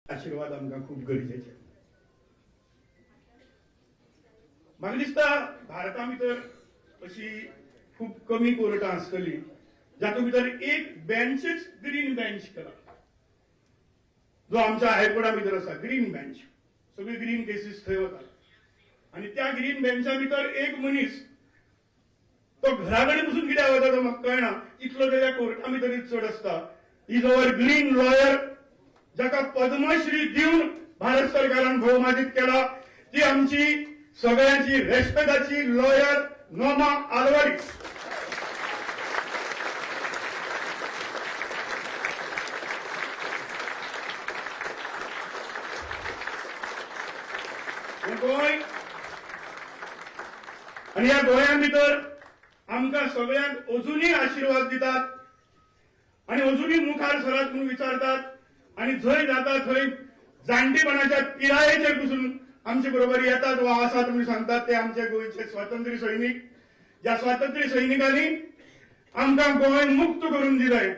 आशिर्वाद आमकां खूब गरजेचे. म्हाका दिसता भारता भितर अशी खूब कमी कोर्टां आसतली जातूंत भितर एक बेंचच ग्रीन बेंच केला, जो आमच्या हायकोर्टा भितर आसा. ग्रीन बेंच, सगळी ग्रीन केसीस थंय वतात आनी त्या ग्रीन बेंचा भितर एक मनीस तो घरा कडेन बसून कित्याक वता तो म्हाका कळना, इतलो तेज्या कोर्टा भितर चड आसता. Is our green lawyer, जाका पद्मश्री दिवन भारत सरकारान भोवमानीत केला, ती आमची सगळ्यांची रेस्पेदाची लॉयर नोमा आलवारी. गोंय आनी ह्या गोंया भितर आमकां सगळ्यांक अजुनूय आशिर्वाद दितात आनी अजुनूय मुखार सरात म्हणून विचारतात आनी जंय जाता थंय जाणटेपणाच्या पिरायेचेर पसून आमचे बरोबर येतात वा आसात म्हणून सांगतात. ते आमचे गोंयचे स्वातंत्र्य सैनीक, ज्या स्वातंत्र्य सैनिकांनी आमकां गोंय मुक्त करून दिलें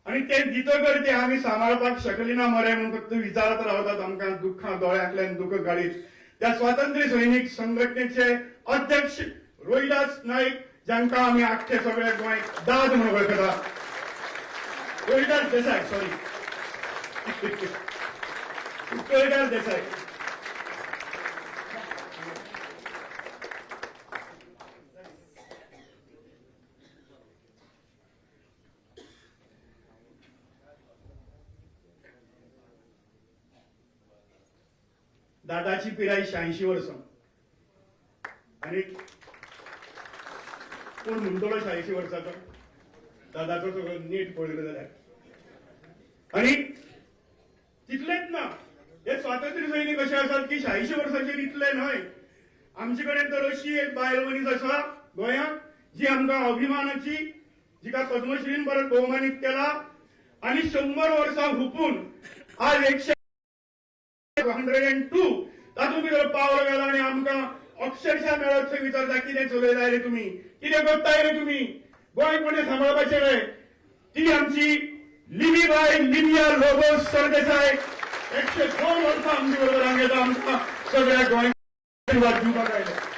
आनी ते दितकर ते आमी सांबाळपाक शकली ना मरे म्हणून फक्त विचारत रावतात. आमकां दुख्खां दोळ्यांतल्यान दुःख काडीत त्या स्वातंत्र्य सैनीक संघटनेचे अध्यक्ष रोहिदास नाईक, जांकां आमी आख्खे सगळे गोंय दाद म्हणून वळखता. रोहिदास देसाय, सॉरी, रोहिदास देसाय. दादाची पिराय 86 वर्सां आनी कोण म्हणटलो 86 वर्साचो दादाचो सगळो नीट पळयलो जाल्यार. आनी तितलेच ना, हे स्वातंत्र्य सैनीक अशे आसात की 86 वर्साचेर इतले न्हय, आमचे कडेन तर अशी एक बायल मनीस आसा गोंयांत जी आमकां अभिमानाची, जिका पद्मश्रीन परत भोवमानीत केला आनी 100 वर्सां हुपून आज 102 तातूंत भितर पावल घाला आनी आमकां अक्षरशः मेळत थंय विचारता, कितें चलयलाय रे तुमी, कितें करताय रे तुमी, गोंय कोणें सांबाळपाचें रे. ती आमची लिबीबाय लिबिया लोबो सरदेसाय 102 वर्सां आमचे बरोबर हांगा येता, आमकां सगळ्या गोंय आशिर्वाद दिवपाक आयले.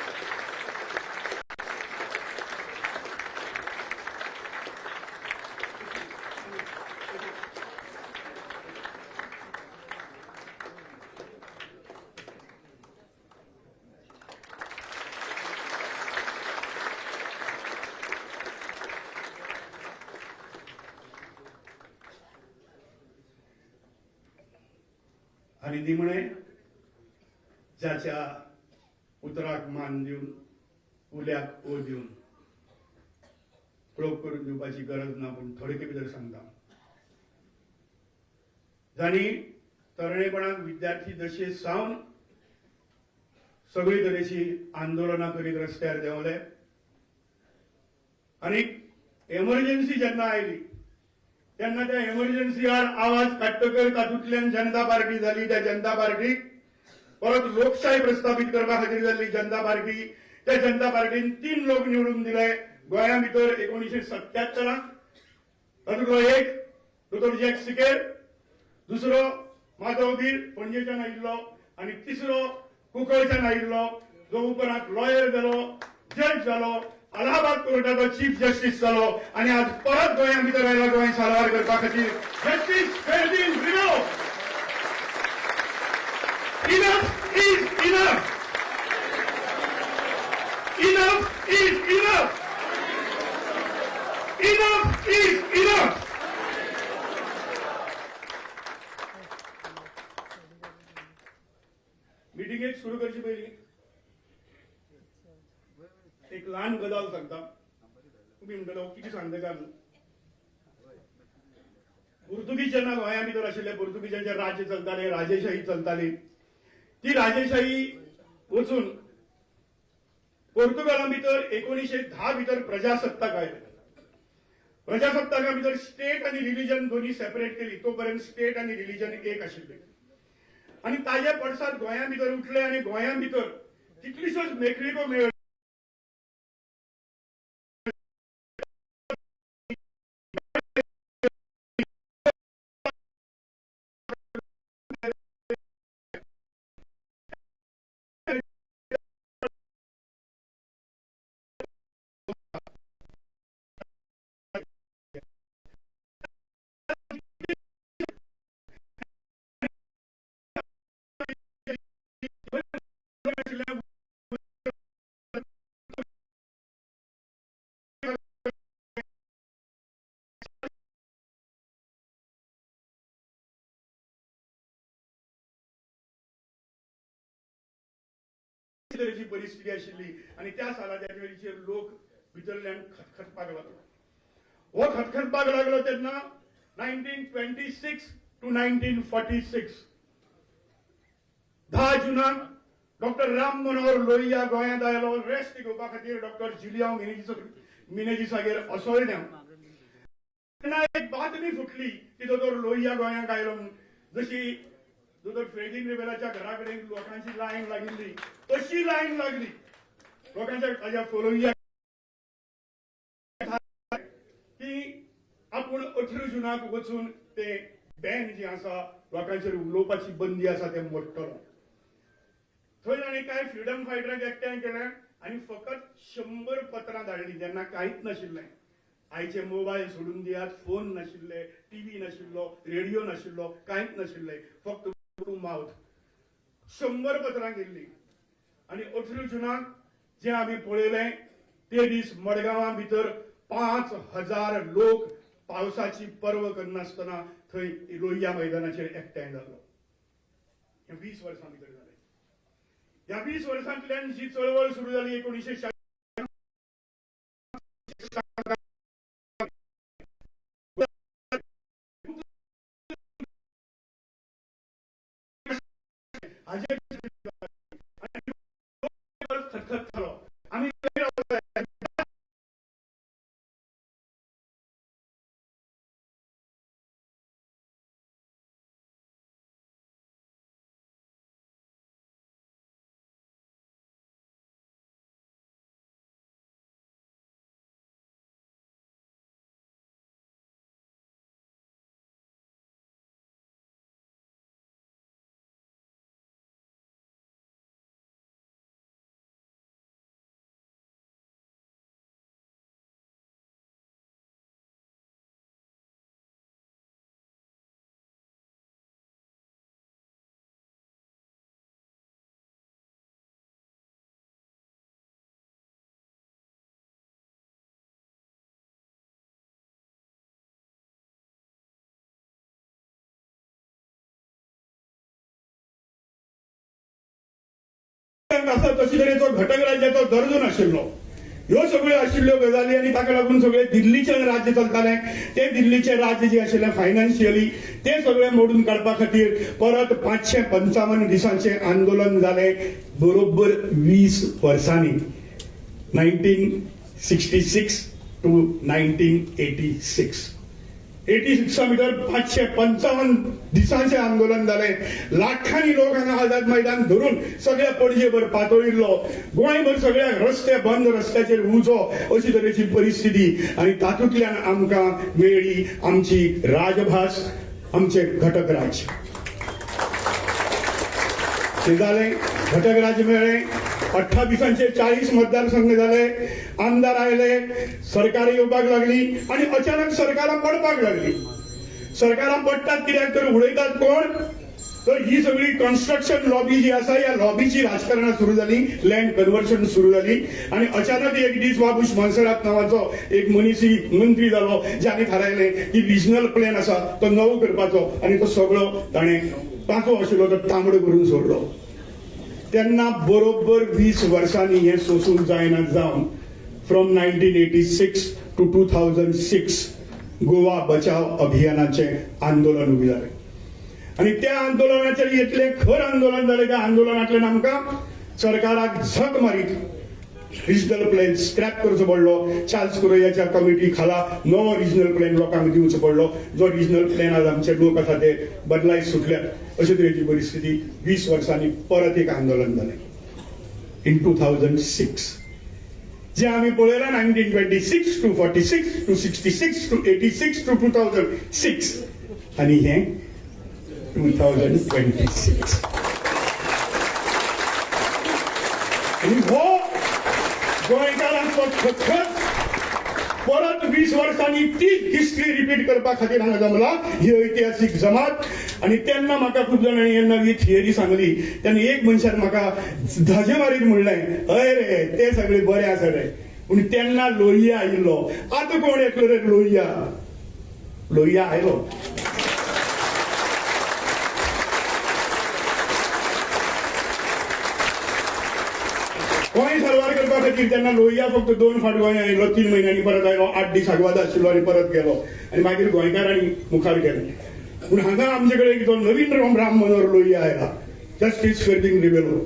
आनी निमणे जाच्या उतराक मान दिवन उल्याक ओ दिवन वळख करून दिवपाची गरज ना, पूण थोडे भितर सांगता, जांणी तरणेपणाक विद्यार्थी दशे सावन सगळी तरेची आंदोलनां करीत रस्त्यार देंवले आनी एमर्जन्सी जेन्ना आयली तेन्ना त्या एमर्जन्सी आड आवाज काडटकर तातूंतल्यान जनता पार्टी जाली. त्या जनता पार्टीक परत लोकशाय प्रस्थापीत करपा खातीर जाल्ली जनता पार्टी. त्या जनता पार्टीन 3 लोक निवडून दिले गोंया भितर 1977. तातूंतलो एक दोतोर जॅक सिकेर, दुसरो माधव बीर पणजेच्यान आयिल्लो आनी तिसरो कुंकळच्यान आयिल्लो, जो उपरांत लॉयर जालो, जज जालो, अलाहाबाद कोर्टाचो चीफ जस्टीस जालो आनी आज परत गोंया भितर आयला गोंय साल्वार करपा खातीर, justice Ferdino Rebelo. Enough is enough. Enough is enough. Enough is enough. मिटिंगेक सुरू करची पयलीं एक ल्हान गजाल सांगता. तुमी म्हणटले कितें सांगता काय म्हणून. पुर्तुगीज जेन्ना गोंया भितर आशिल्ले, पुर्तुगीजांचें राज्य चलतालें, राजेशाही चलताली. ती राजेशाही वचून पोर्तुगाला भितर 1910 भितर प्रजासत्ताक आयलें. प्रजासत्ताका भितर स्टेट आनी रिलिजन दोन्ही सेपरेट केली. तोपर्यंत स्टेट आनी रिलिजन एक आशिल्ले आनी ताजे पडसाद गोंया भितर उठले आनी गोंया भितर कितलीश्योच मेकळिको मेळ्ळ्यो. नाशिल्लें. तरेची परिस्थिती आशिल्ली आनी त्या सालाच्या वेळीचेर लोक भितरल्यान खतखतपाक लागलो. हो खतखतपाक लागलो तेन्ना 1926 टू 1946 10 जुनाक डॉक्टर राम मनोहर लोहिया गोंयांत आयलो रेस्ट घेवपा खातीर डॉक्टर जुलियांव मिनेजीसागेर असोळण्या. तेन्ना एक बातमी फुटली की दोतोर लोहिया गोंयांत आयलो म्हूण. जशी दोतोर फेर्दीन रिबेलाच्या घरा कडेन लोकांची लायन लागिल्ली तशी लायन लागली लोकांच्या ताज्या फॉलोइंगा की आपूण 18 जुनाक वचून ते बॅन जी आसा लोकांचेर उलोवपाची बंदी आसा ते मोडटलो. थंय ताणें कांय फ्रिडम फायटरांक एकठांय केलें आनी फकत 100 पत्रां धाडलीं. तेन्ना कांयच नाशिल्लें. आयचे मोबायल सोडून दियात, फोन नाशिल्ले, टीव्ही नाशिल्लो, रेडिओ नाशिल्लो, कांयच नाशिल्लें, फक्त टू मावथ. 100 पत्रां गेल्लीं आनी 18 जुनाक जें आमी पळयलें ते दीस मडगांवां भितर 5000 लोक पावसाची पर्व करनासतना थंय लोहिया मैदानाचेर एकठांय जाल्लो. हें 20 वर्सां भितर जालें. ह्या 20 वर्सांतल्यान जी चळवळ सुरू जाली 1946 हाजे खतखतलो आमी. आसा तशी तरेचो घटक राज्याचो दर्जो नाशिल्लो. ह्यो सगळ्यो आशिल्ल्यो गजाली आनी ताका लागून सगळे दिल्लीचें राज्य चलतालें. ते दिल्लीचें राज्य जें आशिल्लें फायनान्शियली तें सगळें मोडून काडपा खातीर परत 555 दिसांचें आंदोलन जालें बरोबर 20 वर्सांनी 1966 टू 1986. 86 भितर 555 दिसांचें आंदोलन जालें. लाखांनी लोक हांगा आझाद मैदान धरून सगळ्या पणजेभर पातळिल्लो, गोंयभर सगळ्या रस्ते बंद, रस्त्याचेर उजो, अशी तरेची परिस्थिती. आनी तातूंतल्यान आमकां मेळ्ळी आमची राजभास, आमचें घटक राज्य. ते जालें, घटक राज्य मेळ्ळें. 28 40 मतदारसंघ जाले, आमदार आयले, सरकार येवपाक लागली आनी अचानक सरकारां पडपाक लागली. सरकारां पडटात कित्याक तर उडयतात कोण? तर ही सगळी कन्स्ट्रक्शन लॉबी जी आसा ह्या लॉबीची राजकारणां सुरू जाली, लँड कन्वर्शन सुरू जाली. आनी अचानक एक दीस बाबूश मोन्सेरात नांवाचो एक मनीस मंत्री जालो ज्याने थारायलें की रिजनल प्लॅन आसा तो नवो करपाचो आनी तो सगळो ताणें पांचवो आशिल्लो तो तांबडो करून सोडलो. तेन्ना बरोबर 20 वर्सांनी हें सोसूंक जायना जावन फ्रॉम 1986 टू 2006 गोवा बचाव अभियानाचें आंदोलन उबें जालें. आनी त्या आंदोलनाचेर इतलें खर आंदोलन जालें, त्या आंदोलनांतल्यान आमकां सरकाराक झक मारीत रिजनल प्लॅन स्क्रॅप करचो पडलो. चार्ल्स कुरैयाच्या कमिटी खाला नवो रिजनल प्लॅन लोकांक दिवचो पडलो. जो रिजनल प्लॅन आज आमचे लोक आसा ते बदलाय सुटल्यात. अशे तरेची परिस्थिती. 20 वर्सांनी परत एक आंदोलन जालें इन 2006. जे आमी पळयलां 1926 टू 46 टू 66 टू 86 टू 2006 आनी हें 2026. आनी हो गोंयकारांचो खतखत परत 20 वर्सांनी तीच हिस्ट्री रिपीट करपा खातीर हांगा जमला ही ऐतिहासीक जमात. आनी तेन्ना म्हाका खूब जाणांनी जेन्ना ही थियरी सांगली तेन्ना एक मनशान म्हाका धजे मारीत म्हणलें, हय रे ते सगळे बरे आसा रे, पूण तेन्ना लोहिया आयिल्लो, आतां कोण येतलो रे लोहिया? लोहिया आयलो. गोंय साल्वार करपा खातीर तेन्ना लोहिया फक्त 2 फावट गोंय आयलो, 3 म्हयन्यांनी परत आयलो, 8 दीस आग्वाद आशिल्लो आनी परत गेलो आनी मागीर गोंयकारांनी मुखार गेले. पूण हांगा आमचे कडेन जो नवीन राम मनोहर लोहिया आयला, Justice Ferdino Rebelo,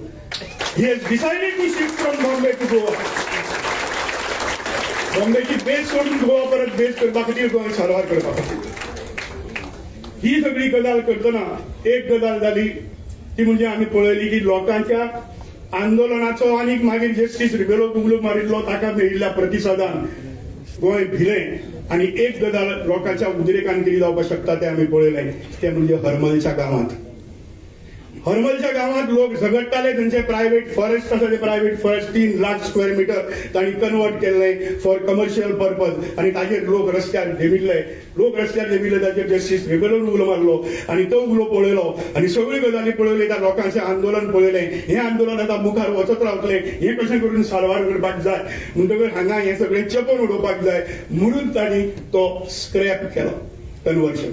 he has decided to shift from Bombay to Goa. बॉम्बेची बेस सोडून गोवा परत बेस करपा खातीर, गोंय साल्वार करपा खातीर ही सगळी गजाल करतना एक गजाल जाली ती म्हणजे आमी पळयली की लोकांच्या आंदोलनाचो आनी मागीर जस्टीस रिबेलो उलो मारिल्लो ताका मेळिल्ल्या प्रतिसादान गोंय भिलें. आनी एक गजाल लोकांच्या उद्रेकान कितें जावपाक शकता तें आमी पळयलें, तें म्हणजे हरमलच्या गांवांत. हरमलच्या गांवांत लोक झगडटाले, थंयचे प्रायव्हेट फॉरेस्ट आसा ते private forest 3 lakh square metre तांणी कन्वर्ट केल्ले फॉर कमर्शियल पर्पज आनी ताजेर लोक रस्त्यार देविल्ले, लोक रस्त्यार देविल्ले, ताजेर जस्टीस रिबेलोन उलो मारलो आनी तो उलो पळयलो आनी सगळ्यो गजाली पळयल्यो, त्या लोकांचें आंदोलन पळयलें. हें आंदोलन आतां मुखार वचत रावतलें, हें कशें करून साल्वार करपाक जाय म्हणटकच हांगा हें सगळें चेपून उडोवपाक जाय म्हणून तांणी तो स्क्रॅप केलो कन्वर्शन.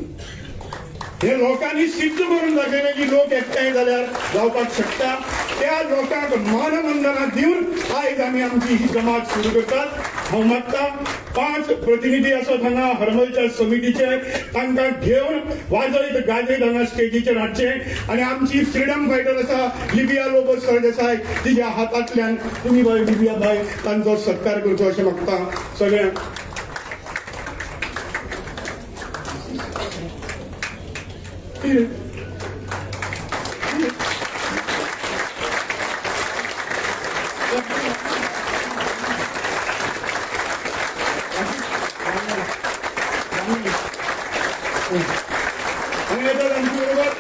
हे लोकांनी सिद्ध करून दाखयलें की लोक एकठांय जाल्यार जावपाक शकता. त्या लोकांक मानवंदना दिवन आयज आमी आमची ही जमात सुरू करतात. हांव मागता 5 प्रतिनिधी आसात हांगा हरमलच्या समितीचे, तांकां घेवन वाजयत गाजयत हांगा स्टेजीचेर हाडचे आनी आमची फ्रिडम फायटर आसा लिबिया लोबो सरदेसाय, तिच्या हातांतल्यान तुमी बाय लिबिया बाय तांचो सत्कार करचो अशें मागता सगळ्यांक. आणि येतात आमच्या बरोबर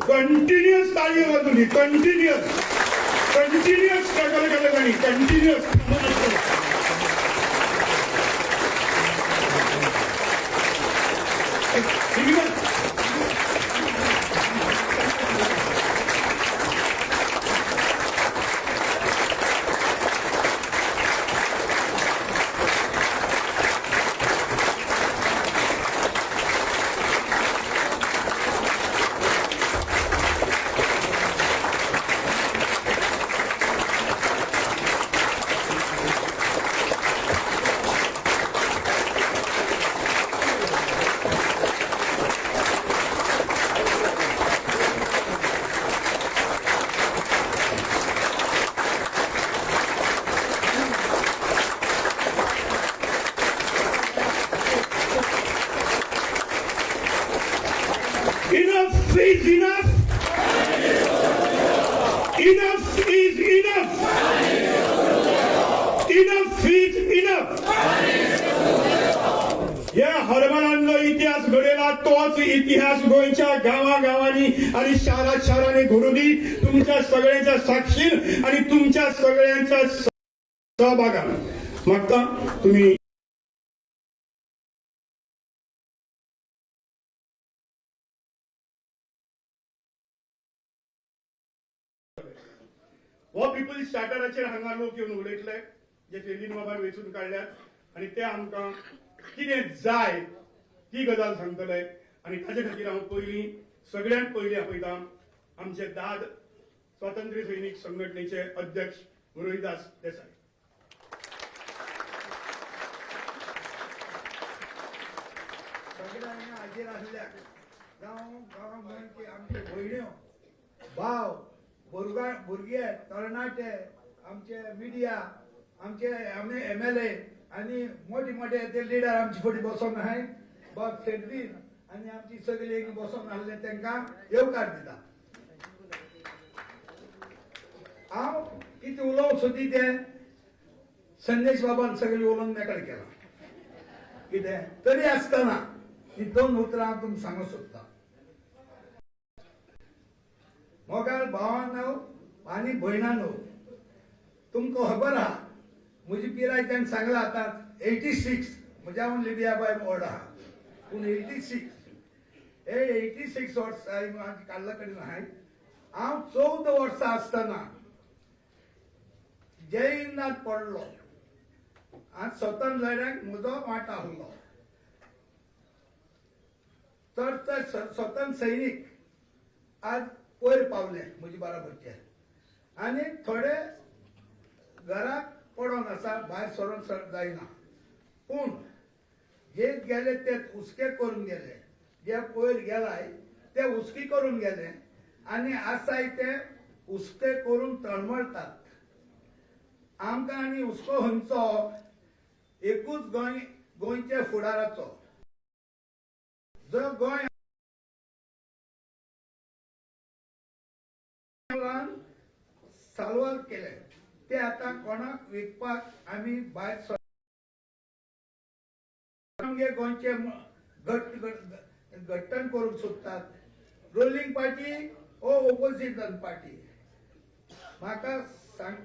कंटिन्युअस ताळी वाजवली, कंटिन्युअस कंटिन्युअस स्ट्रगल केलं तांणी, continuous. Enough is enough. Enough is enough. Enough is enough. या हरमलांचो इतिहास घडयला तोच इतिहास गोंयच्या गांवागांवांनी आणि शारा शारांनी घडूं दी, तुमच्या सगळ्यांच्या साक्षीन आणि तुमच्या सगळ्यांच्या सहभागान. मागता तुम्ही हो पिपल्स चार्टराचेर हांगा लोक येवन उलयतले जे फेर्दीन बाबान वेंचून काडल्यात आनी ते आमकां कितें जाय ती गजाल सांगतले. आनी ताजे खातीर हांव पयलीं सगळ्यांत पयलीं आपयता आमचे दाद स्वातंत्र्य सैनिक संघटनेचे अध्यक्ष रोहिदास देसाई. सगळ्यांनी हाजीर आसल्या जावं गांवांत आमचे भयण्यो भाव भुरगे तरणाटे आमचे मिडिया आमचे MLA आनी मोठे मोठे ते लिडर आमचे फुडें बसोन आहाय बाब सेडवीन आनी आमची सगळी बसोन आहले तांकां येवकार दिता. हांव कितें उलोवंक सोदी तें संदेश बाबान सगळें उलोवन मेकळें केलां कितें तरी आसतना ही दोन उतरां हांव तुमकां सांगूंक सोदता. मोगाळ भावानो आनी भयणानो, तुमकां खबर आहा म्हजी पिराय ताणें सांगलां आतां 86, म्हज्या लिबिया बाय व्हड आहा पूण 86 हे 86 वर्सां काडला कडेन आहाय. हांव 14 वर्सां आसतना जय हिंदात पडलो आनी स्वतंत्र लढ्याक म्हजो वांटो आहलो. चड चड स्वतंत्र सैनीक आज वयर पावले म्हजे बराबरचे आनी थोडे घराक पडोन आसा, भायर सरोन जायना. पूण जे गेले ते हुस्के करून गेले, जे वयर गेलाय ते हुस्की करून गेले आनी आसाय ते हुस्के करून तळमळटात. आमकां आनी हुस्को खंयचो, एकूच गोंय, गोंयच्या फुडाराचो. जो गोंय साल्वार केले ते आतां कोणाक विकपाक आमी भायर आमगे गोंयचे घट्टण करूंक सोदतात. रुलिंग पार्टी ओ ओपोजिशन पार्टी म्हाका सांग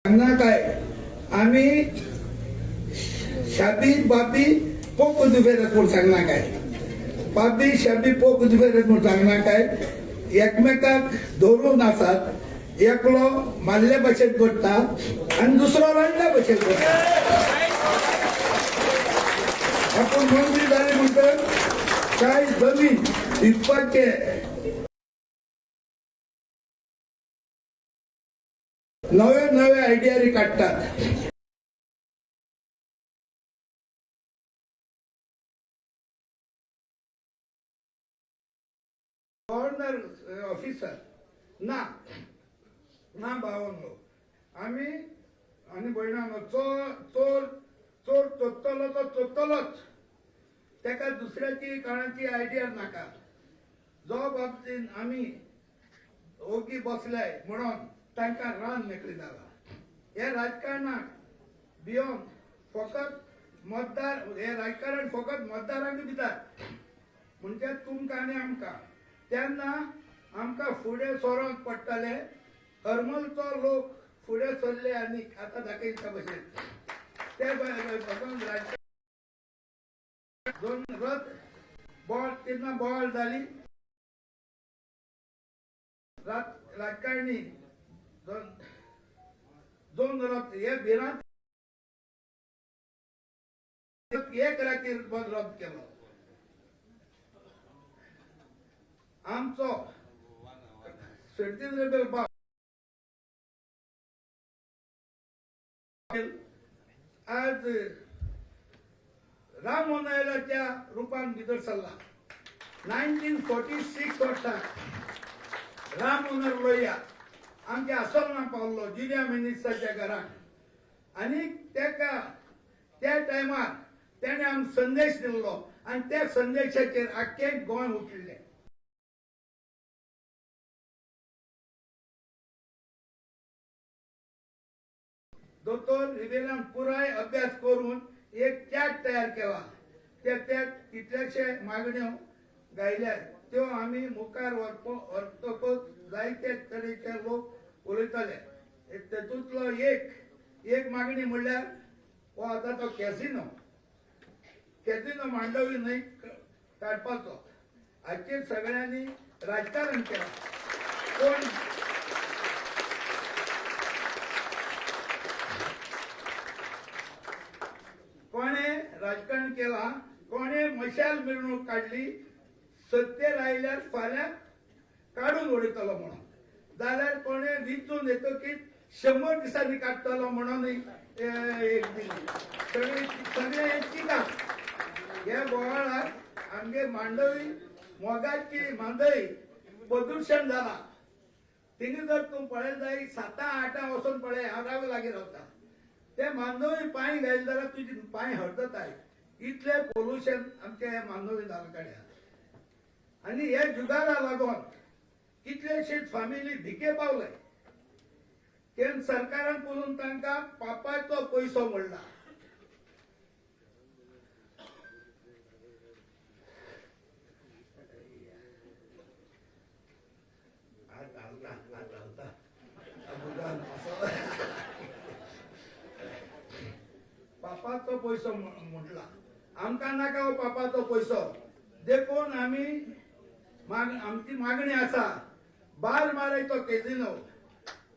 सांगना काय आमी शाबी बाबी पोक दुफेरत म्हूण सांगना काय, बाबी शाबी पोक दुफेरत म्हूण सांगना काय. एकमेकाक धरून आसात, एकलो मारले भशेन करता आनी दुसरो रडल्या भशेन करता. आपूण मंत्री जाले म्हणटकच काय जमीन विकपाचे नवे नवे आयडिया काडटात. गव्हर्नर ऑफिसर ना ना भावांनो आमी आनी भयणांनो, चोर चोर चोर चोरतलो तो चोरतलोच, ताका दुसऱ्याची कोणाची आयडिया नाका. जो बाबतीन आमी ओगी बसले म्हणून तांकां रान मेकळी जाला. हे राजकारणाक भियोन फकत मतदार, हे राजकारण फकत मतदारांक दितात म्हणजे तुमकां आनी आमकां. तेन्ना आमकां फुडें सरोंक पडटलें. हरमलचो लोक फुडें सरले आनी आतां दाखयता भशेन ते भगवान राजकारण दोन रथ बोवाळ तेन्ना बोवाळ जाली. राजकारणी दोन रथ हे भिरांत एक रातीर रद्द केलो. आमचो सेडतीन रेबेल बाब आज राम मोहन रुपान भितर सरला. 1946 वर्सा राम मनोहर लोहिया आमच्या आसोलना पावलो जुलिया मिनिस्टरच्या घरान आनी तेका त्या टायमार तेणे आमकां संदेश दिल्लो आनी त्या संदेशाचेर आख्खें गोंय उठिल्लें. दोतोर रिबेलान पुराय अभ्यास करून एक चार्ट तयार केला. त्या कितलेशे मागण्यो गायल्या त्यो आमी मुखार व्हरतकच जायते तरेचे लोक उलयतले. तेतूंतलो एक एक मागणी म्हणल्यार हो आतां तो कॅसिनो कॅझिनो मांडवी न्हंय काडपाचो. हाचेर सगळ्यांनी राजकारण केलां. कोण कोणे राजकारण केलां, कोणे मशाल मिरवणूक काडली, सत्तेर आयल्यार फाल्यां काडून उडयतलो म्हणून, जाल्यार कोणे विंचून येतकीच 100 दिसांनी काडटलो म्हणून एक दिली. सगळे सगळे हे चिंता ह्या बोवाळाक आमगे मांडवी मोगाची मांडवी प्रदुशण जाला. तिंगा जर तूं पळयत जाय 7-8 वचून पळय, हांव राव लागीं रावता, ते मांडवी पांय घायले जाल्यार तुजी पांय हरदताय, इतलें पोल्युशन आमच्या ह्या मांडवी जाल्या. आनी ह्या जुगारा लागून कितलेशेच फामिली भिके पावले. केंद्र सरकारान पळोवन तांकां पापाचो पयसो म्हणला. पापाचो पयसो म्हटला, आमकां नाका हो पापाचो पयसो. देखून आमी आमची मागणी आसा, बार मारायचो कॅझिनो.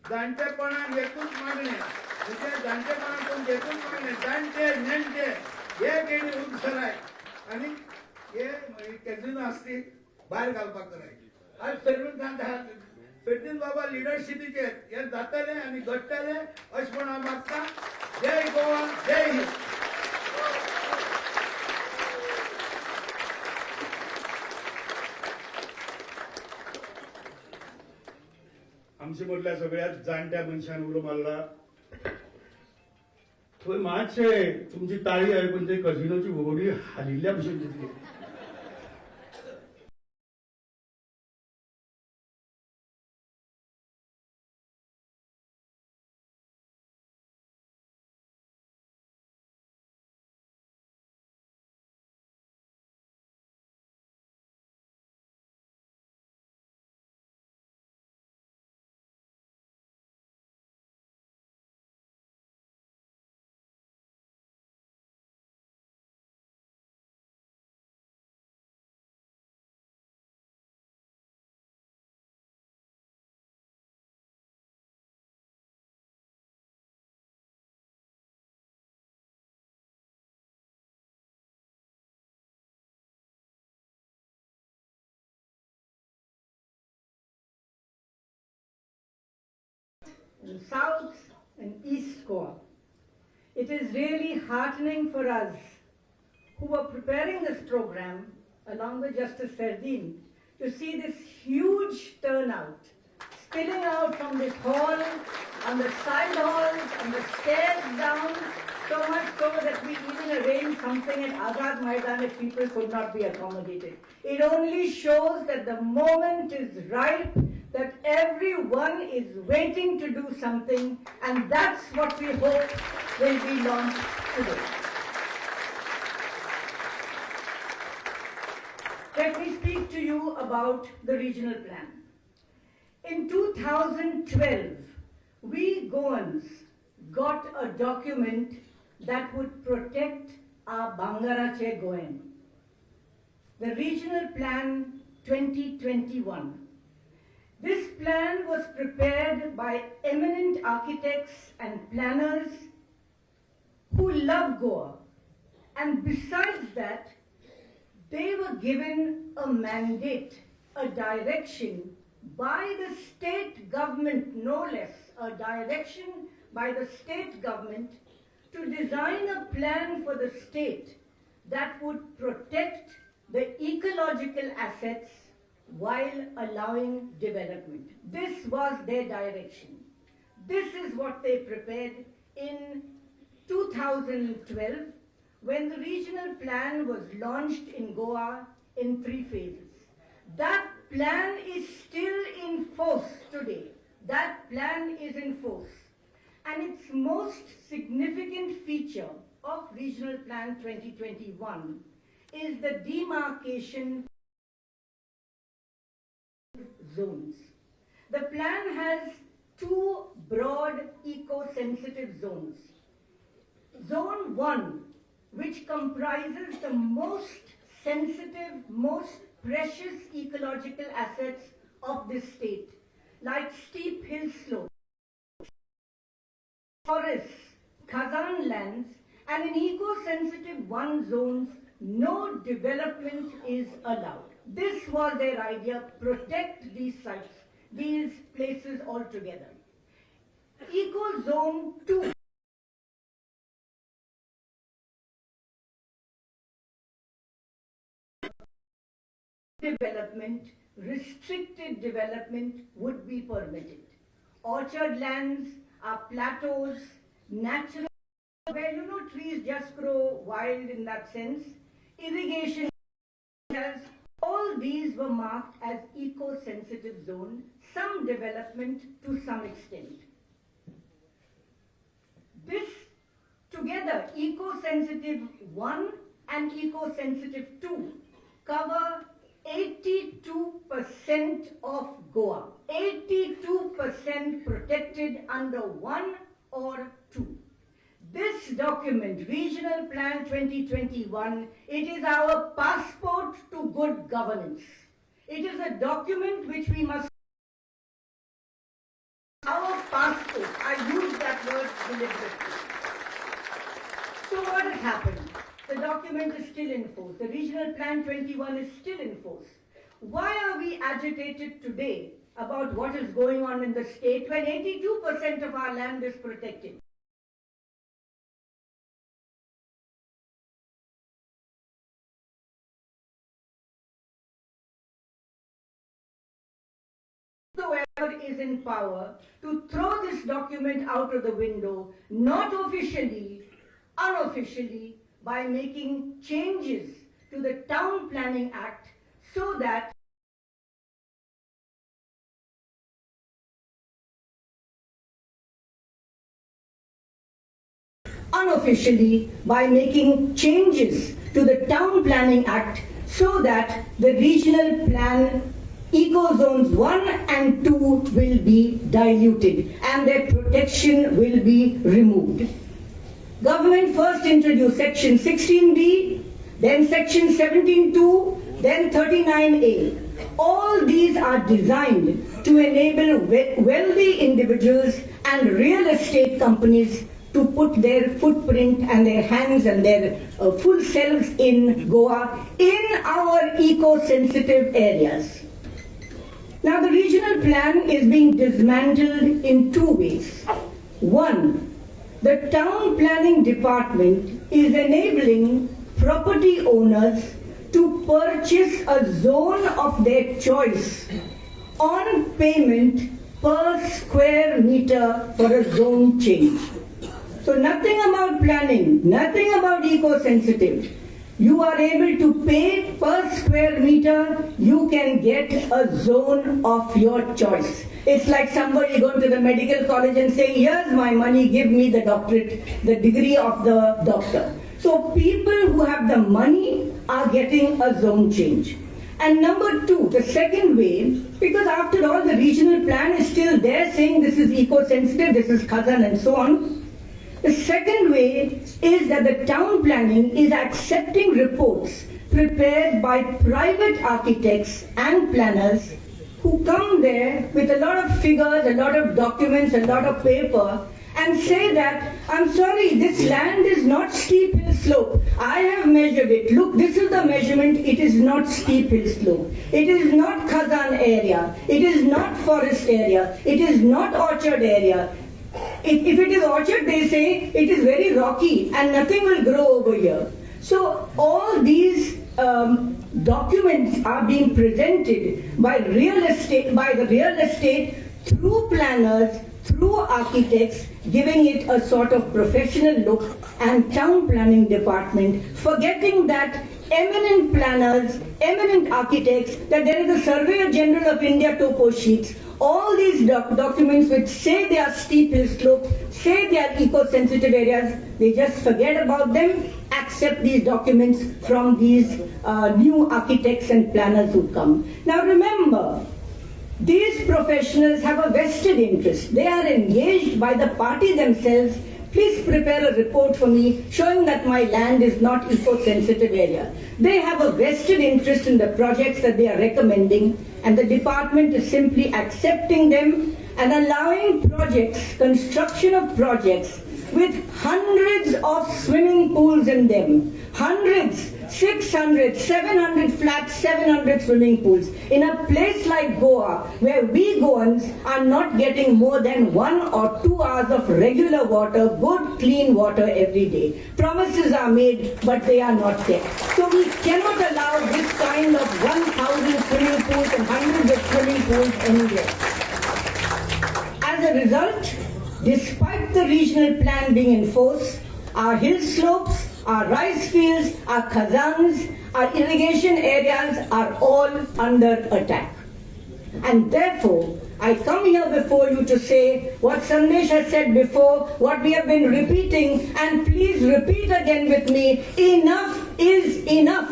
जाणटेपणान एकूच मागणी, म्हणजे जाणटेपणान एकूच मागणी, जाणटे नेणटे हे गेणी उंच आनी हे कॅझिनो आसती भायर घालपाक कराय. आज फेर्दीन बाबा लिडरशिपीचेर हे जातले आनी घडटले अशें म्हूण हांव मागता. जय गोवा, जय हिंद. आमचे मदल्या सगळ्यात जाणट्या मनशान उलो मारला. थंय मातशे तुमची ताळी आयकून ते कझिनोची होडी हालिल्ल्या भशेन दिसली. In South and East Goa. It is really heartening for us who were preparing this program along with Justice Ferdin to see this huge turnout spilling out from this hall, on the side halls, and the stairs down, so much so that we even arranged something at Azad Maidan if people could not be accommodated. It only shows that the moment is ripe, that everyone is waiting to do something, and that's what we hope will be launched today. Let me speak to you about the regional plan. In 2012, we Goans got a document that would protect our Bangarache Goan. The Regional Plan 2021. This plan was prepared by eminent architects and planners who love Goa. And besides that, they were given a mandate, a direction by the state government, no less, a direction by the state government to design a plan for the state that would protect the ecological assets while allowing development. This was their direction. This is what they prepared in 2012 when the regional plan was launched in Goa in 3 phases. That plan is still in force today. That plan is in force. And its most significant feature of Regional Plan 2021 is the demarcation zones. The plan has 2 broad eco-sensitive zones. Zone 1, which comprises the most sensitive, most precious ecological assets of this state, like steep hill slopes, forests, Khazan lands, and in eco-sensitive 1 zones, no development is allowed. This was their idea, protect these sites, these places altogether. Eco-zone 2 development, restricted development would be permitted. Orchard lands are plateaus, natural, where you know trees just grow wild in that sense, irrigation areas, all these were marked as eco-sensitive zone, some development to some extent. This together, eco-sensitive 1 and eco-sensitive 2 cover 82% of Goa, 82% protected under 1 or 2. This document, Regional Plan 2021, it is our passport to good governance. It is a document which we must... Our passport, I use that word deliberately. So what has happened? The document is still in force. The Regional Plan 21 is still in force. Why are we agitated today about what is going on in the state when 82% of our land is protected? Whoever is in power to throw this document out of the window, not officially, unofficially, by making changes to the Town Planning Act so that unofficially by making changes to the Town Planning Act so that the regional plan eco zones 1 and 2 will be diluted and their protection will be removed. Government first introduced section 16B, then section 17(2), then 39A. All these are designed to enable wealthy individuals and real estate companies to put their footprint and their hands and their full selves in Goa, in our eco-sensitive areas. Now the regional plan is being dismantled in two ways. One, the town planning department is enabling property owners to purchase a zone of their choice on payment per square meter for a zone change. So nothing about planning, nothing about eco-sensitive. You are able to pay per square meter, you can get a zone of your choice. It's like somebody going to the medical college and saying, here's my money, give me the doctorate, the degree of the doctor. So people who have the money are getting a zone change. And number two, the second way, because after all the regional plan is still there saying this is eco-sensitive, this is Khazan and so on. The second way is that the town planning is accepting reports prepared by private architects and planners who come there with a lot of figures, a lot of documents, a lot of paper, and say that, I'm sorry, this land is not steep hill slope. I have measured it. Look, this is the measurement. It is not steep hill slope. It is not Khazan area. It is not forest area. It is not orchard area. If it is orchard, they say it is very rocky and nothing will grow over here. So all these documents are being presented by real estate, by the real estate through planners, through architects, giving it a sort of professional look, and town planning department, forgetting that eminent planners, eminent architects, that there is a Surveyor General of India topo sheets, all these documents which say they are steep hill slopes, say they are eco-sensitive areas, they just forget about them, accept these documents from these new architects and planners who come. Now remember, these professionals have a vested interest. They are engaged by the party themselves Please prepare a report for me showing that my land is not eco-sensitive area. They have a vested interest in the projects that they are recommending, and the department is simply accepting them and allowing projects, construction of projects with hundreds of swimming pools in them. Hundreds, 600, 700 flats, 700 swimming pools. In a place like Goa, where we Goans are not getting more than 1 or 2 hours of regular water, good clean water every day. Promises are made, but they are not kept. So we cannot allow this kind of 1,000 swimming pools and hundreds of swimming pools anywhere. As a result, despite the regional plan being in force, our hill slopes, our rice fields, our khazans, our irrigation areas are all under attack. And therefore, I come here before you to say what Sandesh has said before, what we have been repeating, and please repeat again with me, enough is enough.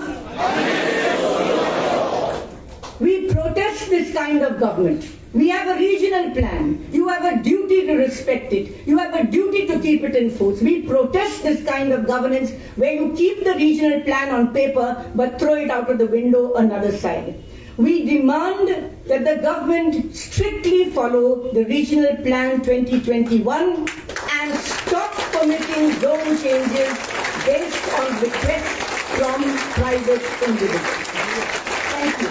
We protest this kind of government. We have a regional plan. You have a duty to respect it. You have a duty to keep it in force. We protest this kind of governance where you keep the regional plan on paper but throw it out of the window another side. We demand that the government strictly follow the Regional Plan 2021 and stop permitting zone changes based on requests from private individuals. Thank you.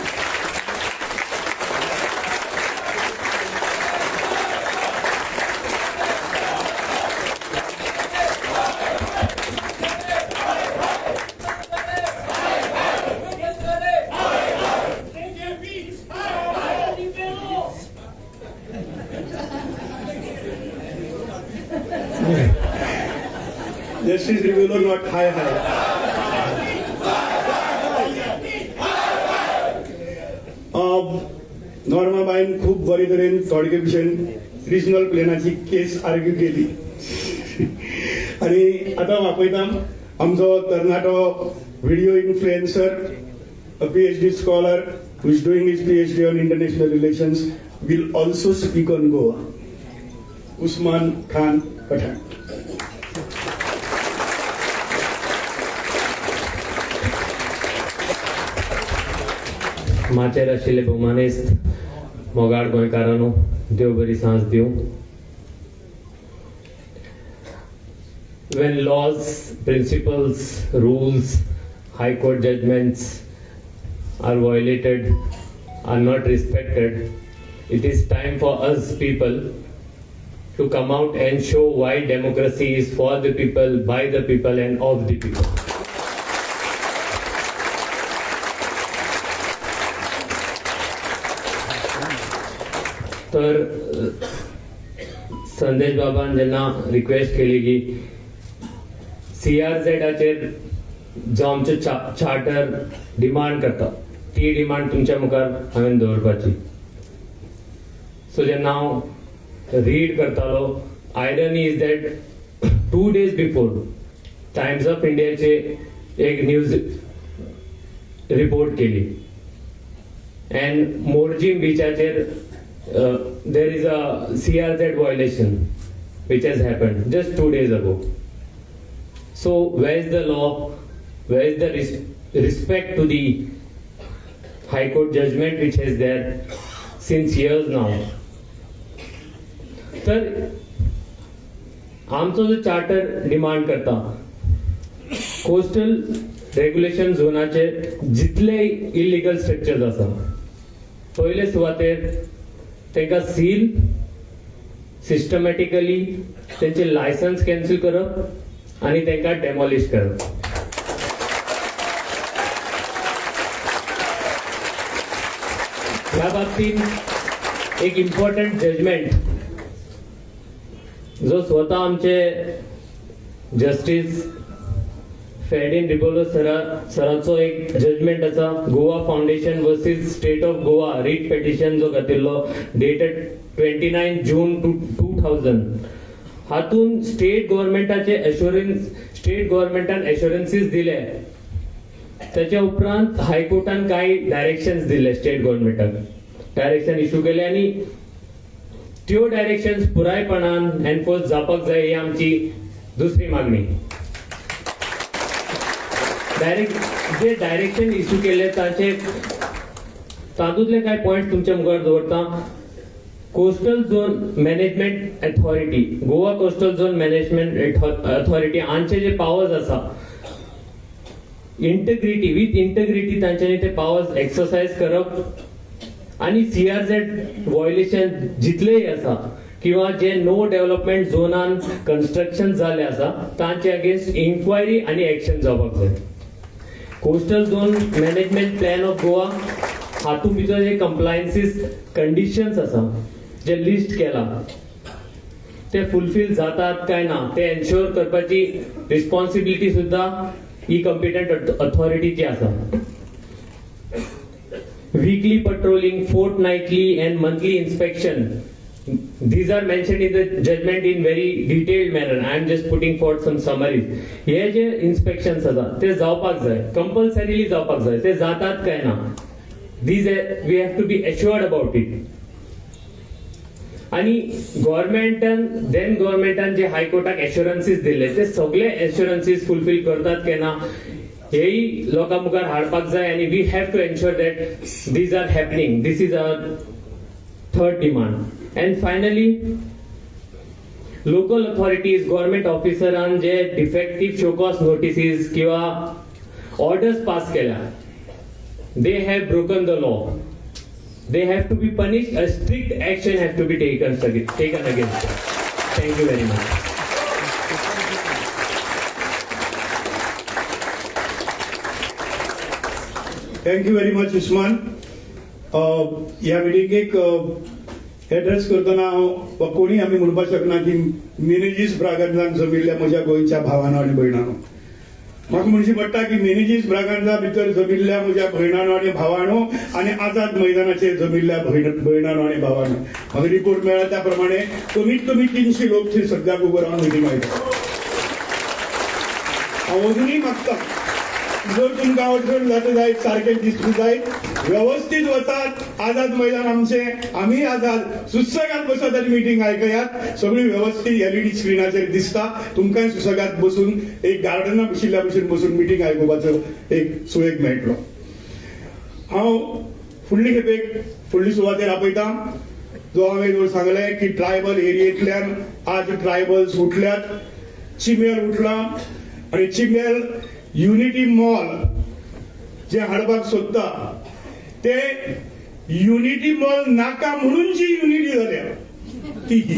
Justice Rebello not hi hi. नॉर्माबाईन खूप बरे तरेन थोडे भशेन regional प्लॅनाची केस argue केली आनी आतां आपयता आमचो तरणाटो video influencer, PhD scholar who is doing his PhD on international relations, will also speak on Goa, Usman Khan Pathan. माचेर आशिल्ले भोवमानेस्त मोगाळ गोंयकारांनो, देव बरी सांज दिवं. When laws, principles, rules, high court judgments are violated, are not respected, it is time for us people to come out and show why democracy is for the people, by the people and of the people. तर संदेश बाबान जेन्ना request केली की सीआरझेडाचेर जो आमचो charter demand करता ती demand तुमच्या मुखार हांवें दवरपाची. सो जेन्ना हांव रीड करतालो, irony is that 2 days before Times of इंडियाचे एक न्यूज रिपोर्ट केली and Morjim बिचाचेर there is a CRZ violation which has happened just 2 days ago. So where is the law? Where is the respect to the High Court judgment which is there since years now? तर आमचो जो charter demand करता coastal regulation झोनाचे जितले illegal structures आसा पयले सुवातेर तांकां seal systematically तेंचे लायसन्स कॅन्सल करप आनी तांकां डेमोलिश करप. ह्या बाबतींत एक इम्पॉर्टंट जजमेंट जो स्वता आमचे जस्टीस फेर्डिन रिबोलो सराचो एक जजमेंट आसा, Goa foundation versus state of Goa writ petition जो घातिल्लो डेटेड 29 जून 2000, हातून स्टेट गव्हर्मेंटाचे एश्योरन्स, स्टेट गव्हर्मेंटान एश्योरन्सीस दिले. त्याच्या उपरांत हायकोर्टान कांय डायरेक्शन्स दिले, स्टेट गव्हर्मेंटाक डायरेक्शन इशू केले आनी त्यो डायरेक्शन्स पुरायपणान एनफोर्स जावपाक जाय ही आमची दुसरी मागणी, डायरेक्ट जे डायरेक्शन इश्यू केल्ले ताचे तातूंतले कांय पॉयंट तुमच्या मुखार दवरता. Coastal zone management authority, Goa coastal zone management authority हांचे जे पावर्स आसा, इंटग्रिटी, विथ इंटग्रिटी तांच्यांनी ते पावर्स एक्सरसायज करप आनी सीआरझेड व्हायोलेशन जितलेय आसा किंवा जे नो डेव्हलपमेंट झोनान कन्स्ट्रक्शन जाल्ले आसा तांचे अगेन्स्ट इन्क्वायरी आनी एक्शन जावपाक जाय. Coastal zone management plan of Goa हातूंत भितर जे कंप्लायन्सीस कंडिशन्स आसा जे लिस्ट केला ते फुलफील जातात काय ना ते एन्श्योर करपाची रिस्पॉन्सिबिलिटी सुद्धा ही कॉम्पिटंट अथॉरिटीची आसा. Weekly patrolling, fortnightly and monthly inspection. These are mentioned in the judgment in very detailed manner. I am just putting forth some summaries. हे जे इन्स्पेक्शन्स आसा ते जावपाक जाय, कंपल्सरीली जावपाक जाय. ते जातात काय ना, these we have to be assured about it. आणि गव्हर्मेंटान, देन गव्हर्मेंटान जे हायकोर्टाक एश्युरन्सीस दिल्ले ते सगळे एश्युरन्सीस फुलफील करतात काय ना हेय लोकां मुखार हाडपाक जाय आनी we have to ensure that these are happening. This is our third demand. And finally, local authorities, government ऑफिसरान J defective show cause notices किंवा ऑर्डर्स पास केल्या, they have broken the law. They have to be punished. A strict action have to be taken against them. Thank you very much. Thank you very much, Usman. ह्या मिटिंगेक address करतना हांव वा कोणी आमी म्हणपाक शकना की मिनेजीस ब्रागांजान जमिल्ल्या म्हज्या गोंयच्या भावानो आनी भयणानो, म्हाका म्हणची पडटा की मिनेजीस ब्रागांजा भितर जमिल्ल्या म्हज्या भयणानो आनी भावानो आनी आझाद मैदानाचेर जमिल्ल्या भयणानो आनी भावानो. म्हाका रिपोर्ट मेळ्ळा त्या प्रमाणे कमीत कमी 300 लोक थंय सद्याक उबो रावन मिटींग आयकता. हांव अजुनूय मागता, जर तुमकां अडचण जाता जायत, सारकें दिसता जायत, व्यवस्थीत वचात. आझाद मैदान आमचें, आमी आझाद सुसेगाद बसात आनी मिटींग आयकयात. सगळी व्यवस्थीत एलईडी स्क्रिनाचेर दिसता. तुमकांय सुसेगाद बसून एक गार्डना बशिल्ल्या भशेन बसून मिटींग आयकुपाचो एक सुवेग मेळटलो. हांव फुडली खेपेक फुडली सुवातेर आपयता, जो हांवें जर सांगलें की ट्रायबल एरियेंतल्यान आज ट्रायबल्स उठल्यात, चिमेल उठला आनी चिमेल युनिटी मॉल जे हाडपाक सोदता ते युनिटी मॉल नाका म्हणून जी युनिटी जाल्या ती ही.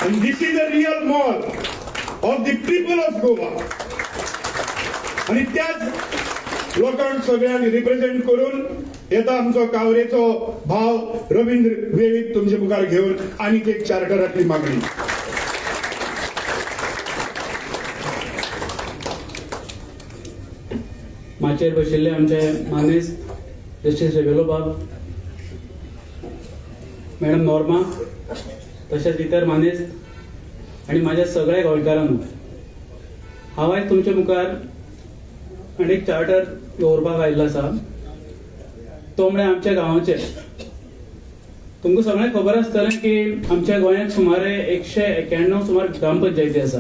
And this is a real mall of the people of Goa. आणि त्याच लोकांक सगळ्यांक रिप्रेझेंट करून येता आमचो कावरेचो भाव रवींद्र वेळीप तुमचे मुखार घेवन आनीक एक चार्टरांतली मागणी. माचयेर बशिल्ले आमचे मानेस्त जस्टीस रेबेलो बाब, मॅडम नॉर्मा, तशेंच इतर मानेस्त आनी म्हाज्या सगळ्या गोंयकारांनो, हांव आयज तुमच्या मुखार आनी एक चार्टर दवरपाक आयिल्लो आसा, तो म्हळ्यार आमच्या गांवाचेर. तुमकां सगळ्यांक खबर आसतलें की आमच्या गोंयांत सुमारे 191 सुमार ग्रामपंचायती आसा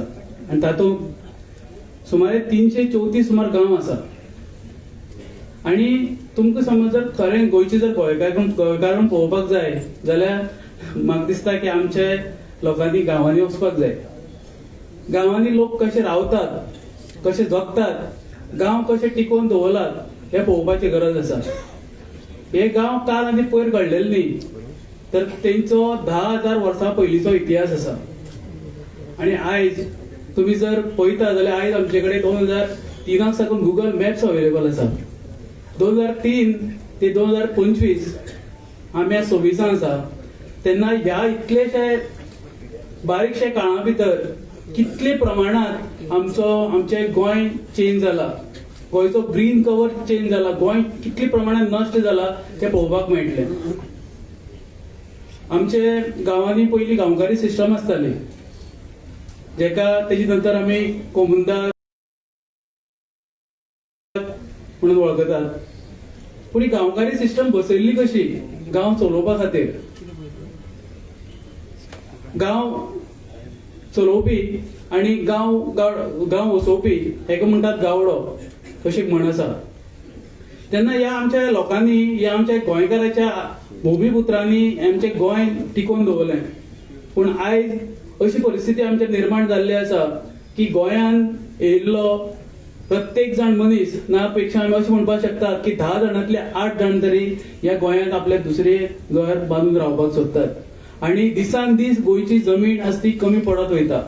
आनी तातूंत सुमारे 334 सुमार गांव आसा. आनी तुमकां समज जर खरें गोंयची जर गोंयकार पळोवपाक जाय जाल्यार म्हाका दिसता की आमचे लोकांनी गांवांनी वचपाक जाय. गांवांनी लोक कशे रावतात, कशे जगतात, गांव कशे टिकोवन दवरलात हें पळोवपाची गरज आसा. हे गांव काल आनी पयर घडलेले न्ही, तर तेंचो 10,000 वर्सां पयलींचो इतिहास आसा. आनी आयज तुमी जर पळयता जाल्यार आयज आमचे कडेन 2003 साकून गुगल मॅप्स अवेलेबल आसा. 2003 ते 2025 आमी आज 26 आसा, तेन्ना ह्या इतलेशे बारीकशे काळा भितर कितले प्रमाणात आमचें गोंय चेंज जाला, गोंयचो ग्रीन कवर चेंज जाला, गोंय कितले प्रमाणात नश्ट जाला तें पळोवपाक मेळटलें. आमचे गांवांनी पयलीं गांवकारी सिस्टम आसताली, जेका तेजी नंतर आमी कोमुंदार म्हणून वळखतात. पूण ही गांवकारी सिस्टम बसयल्ली कशी गांव चलोवपा खातीर. गांव चलोवपी आनी गांव गांव वसोवपी हेका म्हणटात गावडो, अशी म्हण आसा. तेन्ना ह्या आमच्या लोकांनी, ह्या आमच्या गोंयकाराच्या भुमीपुत्रांनी आमचें गोंय टिकोवन दवरलें. पूण आयज अशी परिस्थिती आमच्या निर्माण जाल्ली आसा की गोंयान येयल्लो प्रत्येक जाण मनीस ना पेक्षा आमी अशें म्हणपाक शकतात की 10 जाणांतले 8 जाण तरी ह्या गोंयांत आपले दुसरे घर बांदून रावपाक सोदतात आनी दिसान दीस गोंयची जमीन आसा ती कमी पडत वयता.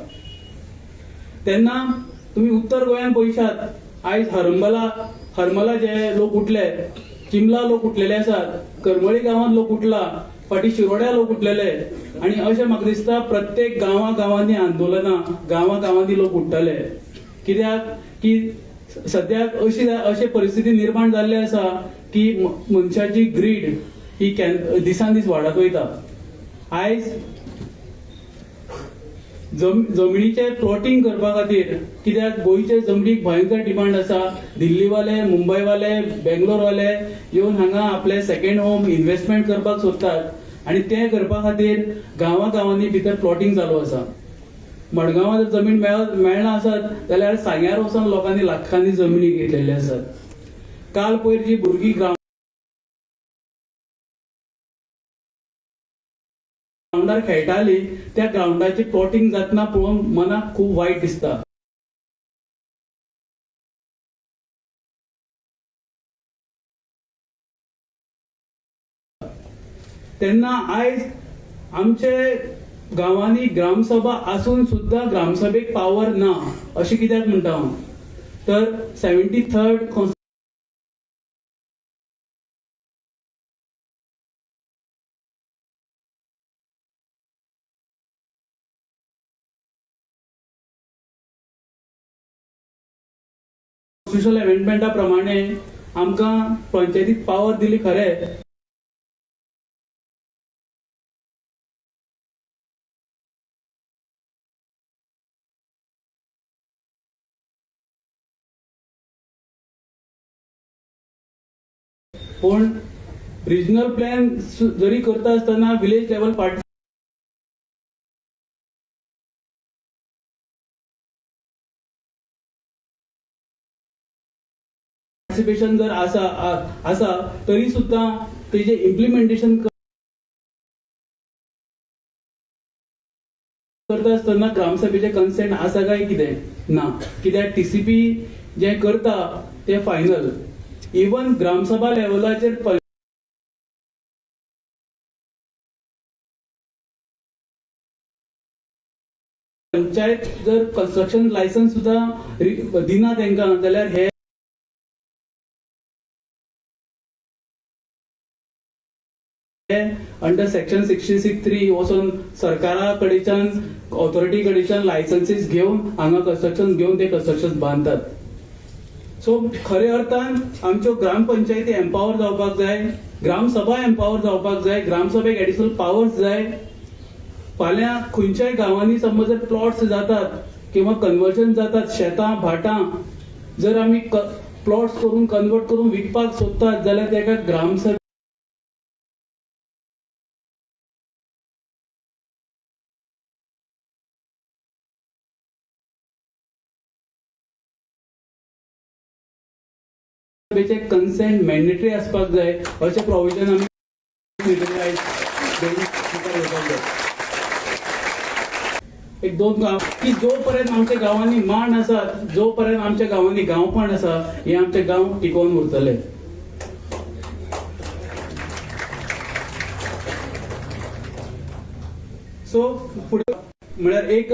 तेन्ना तुमी उत्तर गोंयांत पळयशात, आयज हरमला जे लोक उठले, चिमला लोक उठलेले आसात, करमळी गांवांत लोक उठला, फाटीं शिरोड्या लोक उठलेले आनी अशें म्हाका दिसता प्रत्येक गांवा गांवांनी आंदोलनां, गांवा गांवांनी लोक उठ्ठले. कित्याक की सद्याक अशी परिस्थिती निर्माण जाल्ली आसा की मनशाची ग्रीड ही दिसान दीस वाडत वयता. आयज जमनीचे प्लॉटिंग करपा खातीर, कित्याक गोंयचे जमनीक भयंकर डिमांड आसा, दिल्लीवाले, मुंबयवाले, बेंगलोरवाले येवन हांगा आपले सेकंड होम इन्व्हेस्टमेंट करपाक सोदतात आनी ते करपा खातीर गांवा गांवांनी भितर प्लॉटिंग चालू आसा. मडगांवां जर जमीन मेळना आसत जाल्यार सांग्यार वचून लोकांनी लाखांनी जमनी घेतलेली आसात. काल पयर जी भुरगीं ग्रावंडार खेळटाली त्या ग्रावंडाची प्लॉटिंग जातना पळोवन मनाक खूब वायट दिसता. तेन्ना आयज आमचे गांवांनी ग्रामसभा आसून सुद्दां ग्रामसभेक पावर ना अशें कित्याक म्हणटा हांव, तर 73rd constitutional अमेंडमेंटा प्रमाणे आमकां पंचायतीक पावर दिली खरें, पूण रिजनल प्लॅन जरी करता आसतना विलेज लेवल पार्टिसिपेशन जर आसा आसा तरी सुद्दां तेजें इम्प्लिमेंटेशन करता आसतना ग्रामसभेचें कन्सेंट आसा काय कितें ना, कित्याक टीसीपी जें करता तें फायनल. इवन ग्रामसभा लेवलाचेर पंचायत जर कन्स्ट्रक्शन लायसन्स सुद्दां दिना तांकां जाल्यार हे अंडर सेक्शन 66(3) वचून सरकारा कडेच्यान ऑथॉरिटी कडेच्यान लायसन्सीस घेवन हांगा कन्स्ट्रक्शन घेवन ते कन्स्ट्रक्शन बांदतात. सो खऱ्या अर्थान आमच्यो ग्रामपंचायती एम्पावर जावपाक जाय, ग्रामसभा एम्पावर जावपाक जाय, ग्रामसभेक एडिशनल पावर्स जाय. फाल्यां खंयच्याय गांवांनी समज जर प्लॉट्स जातात किंवा कन्वर्जन जातात, शेतां भाटां जर आमी प्लॉट्स करून कन्वर्ट करून विकपाक सोदतात जाल्यार ताका ग्रामसभेचे कन्सेंट मॅन्डेटरी आसपाक जाय अशें प्रोविजन आमी जाय. एक दोन गांव की जो पर्यंत आमच्या गांवांनी मान आसा, जो पर्यंत आमच्या गांवांनी गांवपण आसा, हे आमचे गांव टिकोवन उरतले. सो फुडें म्हळ्यार एक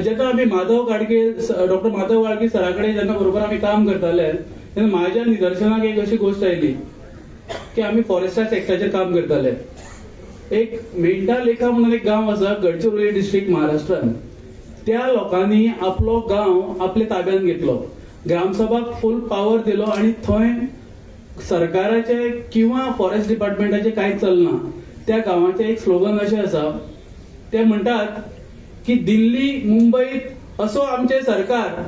जेन्ना आमी माधव गाडगे, डॉक्टर माधव गाडगे सरा कडेन जेन्ना बरोबर आमी काम करताले तेन्ना माझ्या निदर्शनाक एक अशी गोश्ट आयली की आमी फॉरेस्टा सेक्टराचेर काम करताले. एक मेंढा लेखा म्हणून एक गांव आसा गडचिरोली डिस्ट्रिक्ट महाराष्ट्रान, त्या लोकांनी आपलो गांव आपल्या ताब्यात घेतलो, ग्रामसभाक फूल पावर दिलो आनी थंय सरकाराचे किंवा फॉरेस्ट डिपार्टमेंटाचे कांय चलना. त्या गांवाचें एक स्लोगन अशें आसा, ते म्हणटात की दिल्ली मुंबयत असो आमचें सरकार,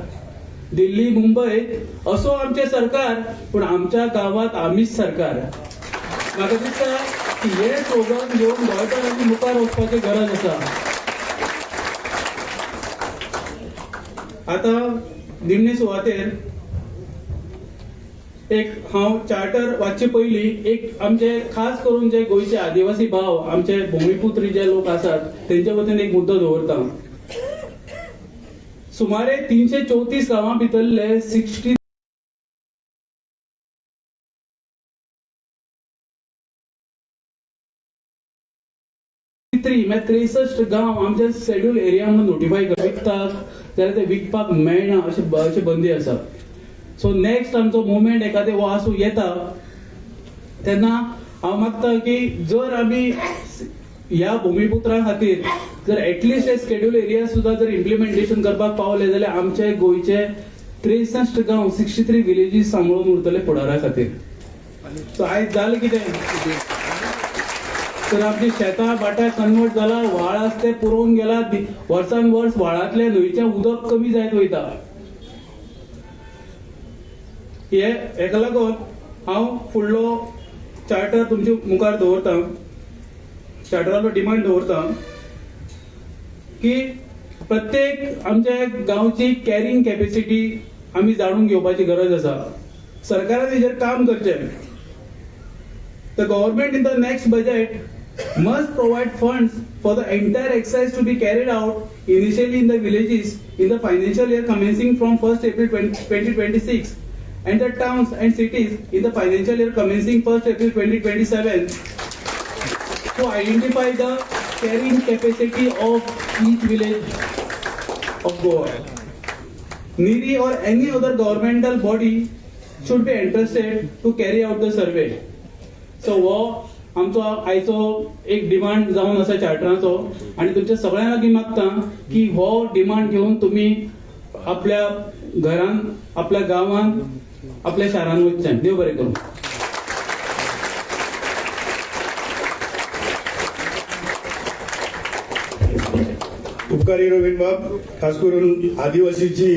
दिल्ली मुंबयत असो आमचें सरकार, पूण आमच्या गांवांत आमीच सरकार. म्हाका दिसता की हे स्लोगन घेवन गोंयकारांनी मुखार वचपाची गरज आसा. आतां निमणे सुवातेर एक हांव चार्टर वाचचे पयलीं एक आमचे खास करून जे गोंयचे आदिवासी भाव, आमचे भुमिपुत्री जे लोक आसात तेंच्या वतीन एक मुद्दो दवरता. सुमारे 334 गांवां भितरले 63 म्हळ्यार 63 गांव आमच्या शेड्यूल एरिया म्हणून नोटिफाय विकतात जाल्यार ते विकपाक मेळना अशें अशें बंदी आसा. सो नेक्स्ट आमचो मुवमेंट एखादें हो आसूं येता तेन्ना हांव मागता की जर आमी ह्या भुमिपुत्रां खातीर जर एटलिस्ट हे स्केड्यूल एरिया सुद्दां जर इम्प्लिमेंटेशन करपाक पावले जाल्यार आमचे गोंयचे 63 गांव, 63 विलेजीस सांबाळून उरतले फुडारा खातीर. सो आयज जालें कितें तर आमची शेतां भाटां कन्वर्ट जाला, व्हाळ आसा ते पुरोवन गेला, वर्सान वर्स व्हाळांतलें न्हंयचें उदक कमी जायत वयता. हे हेका लागून हांव फुडलो चार्टर तुमचे मुखार दवरता, चार्टराचो डिमांड दवरता की प्रत्येक आमच्या गांवची कॅरिंग कॅपेसिटी आमी जाणून घेवपाची गरज आसा. सरकारान हेजेर काम करचें. The government in the next budget must provide funds for the entire exercise to be carried out initially in the villages in the financial year commencing from 1st April 2026 and the towns and cities in the financial year commencing 1st April 2027 to identify the carrying capacity of each village of Goa. NEERI or any other governmental body should be interested to carry out the survey. So हो आमचो आयचो एक demand जावन आसा चार्टराचो आनी तुमच्या सगळ्यां लागीं मागता की हो डिमांड घेवन तुमी आपल्या घरान, आपल्या गांवान, आपल्या शारान वचचें. देव बरें करूं. उपकारी रवीन बाब. खास करून आदिवासीची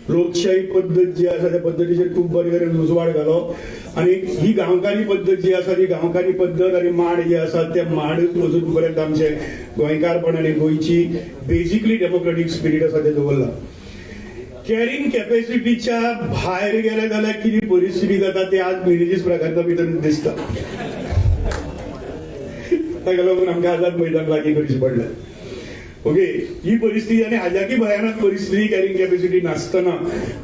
लोकशाही पद्दत जी आसा त्या पद्दतीचेर खूब बरे तरेन उजवाड घालो आनी ही गांवकारी पद्दत जी आसा ती गांवकारी पद्दत आनी माड जे आसा ते माडच अजून पर्यंत आमचे गोंयकारपण आनी गोंयची बेजिकली डेमोक्रेटीक स्पिरीट आसा ते दवरला. कॅरिंग कॅपॅसिटीच्या भायर गेले जाल्यार कितें परिस्थिती जाता ते आज मिनेजीस ब्रागांझा भितर दिसता. ताका लागून आमकां आझाद मैदान लागीं करचें पडलें. ओके, ही परिस्थिती आनी हाज्याकी भयानक परिस्थिती कॅरिंग कॅपॅसिटी नासतना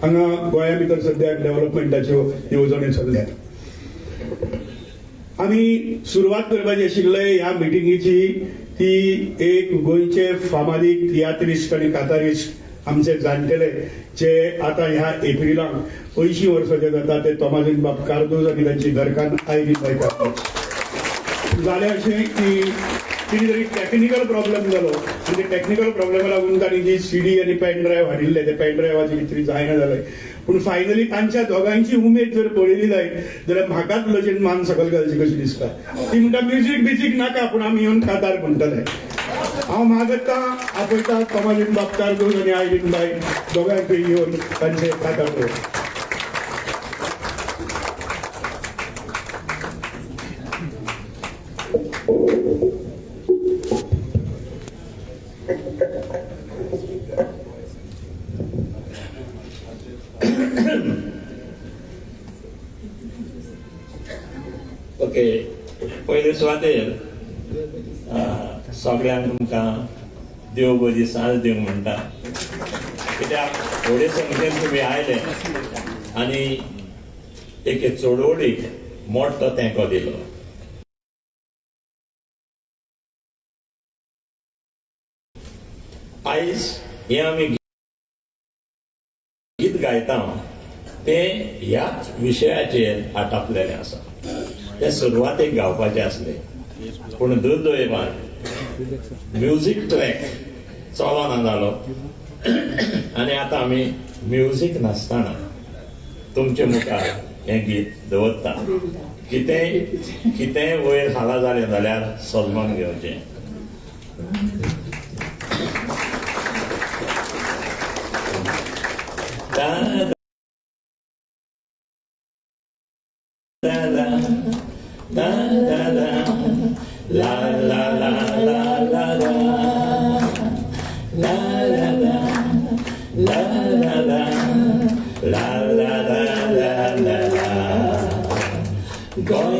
हांगा गोंया भितर सद्याक डेव्हलपमेंटाच्यो येवजण्यो चल्ल्यात. आमी सुरवात करपाची आशिल्ले ह्या मिटिंगेची ती एक गोंयचे फामादीक तियात्रिस्ट आनी कातारिस्ट आमचे जाणटेले जे आतां ह्या एप्रिलाक 80 वर्साचे जाता ते तोमाजीन बाब कार्दोज आनी तांची घरकान्न आयरीन बाय कार्दोज. जालें अशें की कितें तरी टॅक्निकल प्रॉब्लेम जालो आनी ते टॅक्निकल प्रॉब्लेमा लागून तांणी जी सीडी आनी पेन ड्रायव्ह हाडिल्ले ते पेन ड्रायव्हाचे कितें तरी जायना जालें. पूण फायनली तांच्या दोगांयची उमेद जर पळयली जायत जाल्यार म्हाकाच लजेन मान सकल घालची कशी दिसता. ती म्हणटा म्युजीक बिजीक नाका, पूण आमी येवन कातार म्हणटले. हांव मागता आपयता तोमाजीन बाब कार्दोज आनी आयरीन बाय दोगांयकय येवन तांचे कातार पळोवप. ओके, पयले सुवातेर सगळ्यांक तुमकां देव बरी सांज दिवंक म्हणटा, कित्याक व्हडे संख्येन तुमी आयले आनी एके चळवळीक मोठो तेंको दिलो. आयज हें आमी गीत गायता तें ह्याच विशयाचेर आटापलेलें आसा. तें सुरवातेक गावपाचें आसलें, पूण दुर्दैवान म्युजीक ट्रॅक चलना जालो आनी आतां आमी म्युजीक नासतना तुमचे मुखार हें गीत दवरता. कितेंय कितेंय वयर खाला जालें जाल्यार सजमान घेवचें. दा दा दा दा दा दा ला ला ला ला ला ला ला ला ला ला.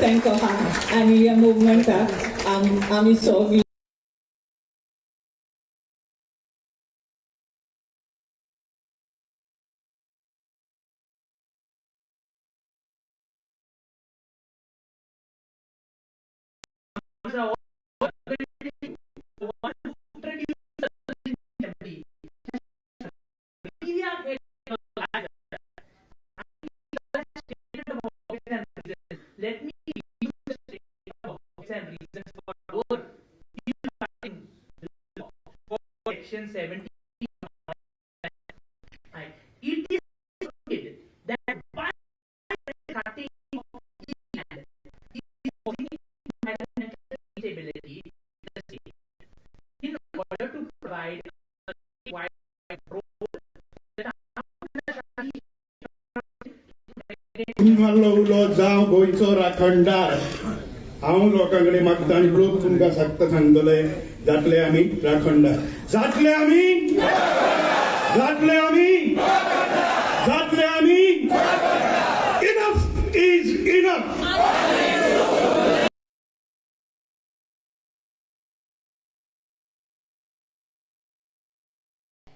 तेंको आहा आनी ह्या मुवमेंटाक आमी सगळीं. Let me use the statement of and reasons for our law for section 70. It is stated that by cutting of land is causing environmental instability in the state. In order to provide a wide road, the town तुमी मारलो उलो जावं गोंयचो राखणदार. हांव लोकां कडेन मागता आनी लोक तुमकां सांगता सांगतले, जातले आमी राखणदार, जातले आमी, जातले आमी, जातले आमी. Enough is enough.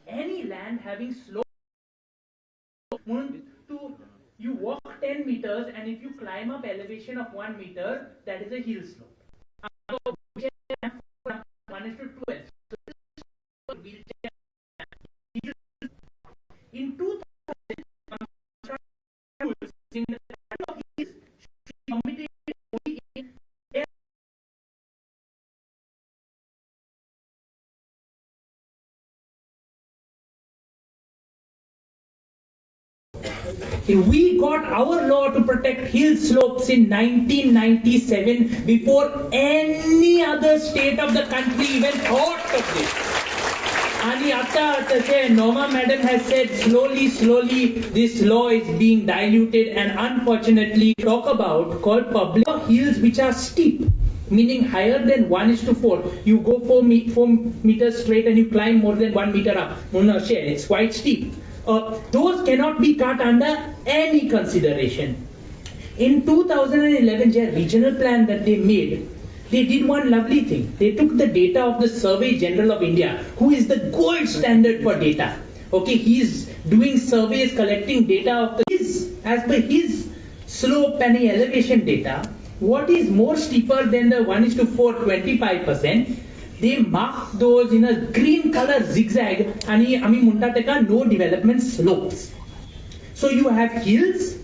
Any land having slope, म्हणून तूं you walk 10 meters and if you climb up elevation of 1 meter, that is a hill slope. 1:12. So wheelchair in 2000 in the of his committed only in We got our law to protect hill slopes in 1997 before any other state of the country even thought of this. आणि आता तसे Norma madam has said, slowly, slowly this law is being diluted and unfortunately talk about called public hills which are steep, meaning higher than 1:4. You go 4 meters straight and you climb more than 1 meter up. म्हणून अशें it's quite steep. Those cannot be cut under any consideration. In 2011, the regional plan that they made, they did one lovely thing. They took the data of the Survey General of India, who is the gold standard for data. Okay, he's doing surveys, collecting data of the, his, as per his slope and elevation data, what is more steeper than the 1:4, 25%, they mark those in a green color zigzag, आणि आमी म्हणटा तेका no development slopes. So you have hills,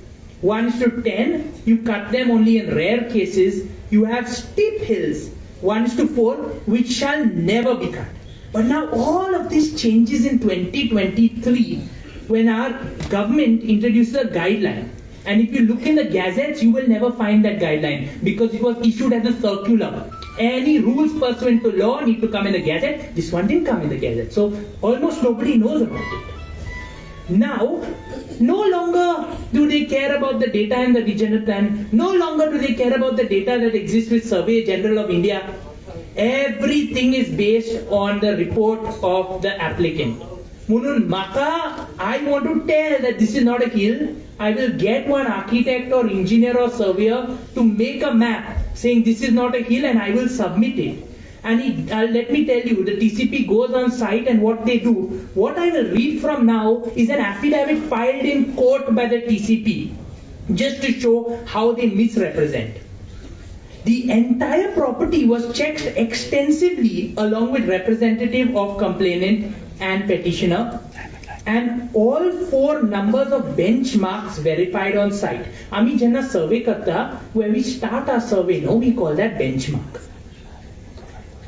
1:10, you cut them only in rare cases. You have steep hills, 1:4, which shall never be cut. But now all of this changes in 2023 when our government introduces a guideline. And if you look in the gazettes, you will never find that guideline because it was issued as a circular. Any rules pursuant to law need to come in the gazette. This one didn't come in the gazette. So almost nobody knows about it. Now, no longer do they care about the data in the regional plan. No longer do they care about the data that exists with Survey General of India. Everything is based on the report of the applicant. म्हणून म्हाका I want to tell that this is not a hill. I will get one architect or engineer or surveyor to make a map saying this is not a hill and I will submit it. And let me tell you, the TCP goes on site and what they do, what I will read from now is an affidavit filed in court by the TCP, just to show how they misrepresent. The entire property was checked extensively along with representative of complainant and petitioner, and all 4 numbers of benchmarks verified on site. आमी जेन्ना survey करता, when we start our survey, no, we call that benchmark.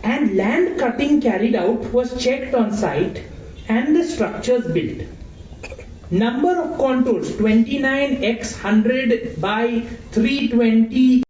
And land cutting carried out was checked on site and the structures built. Number of contours 29 x 100 by 320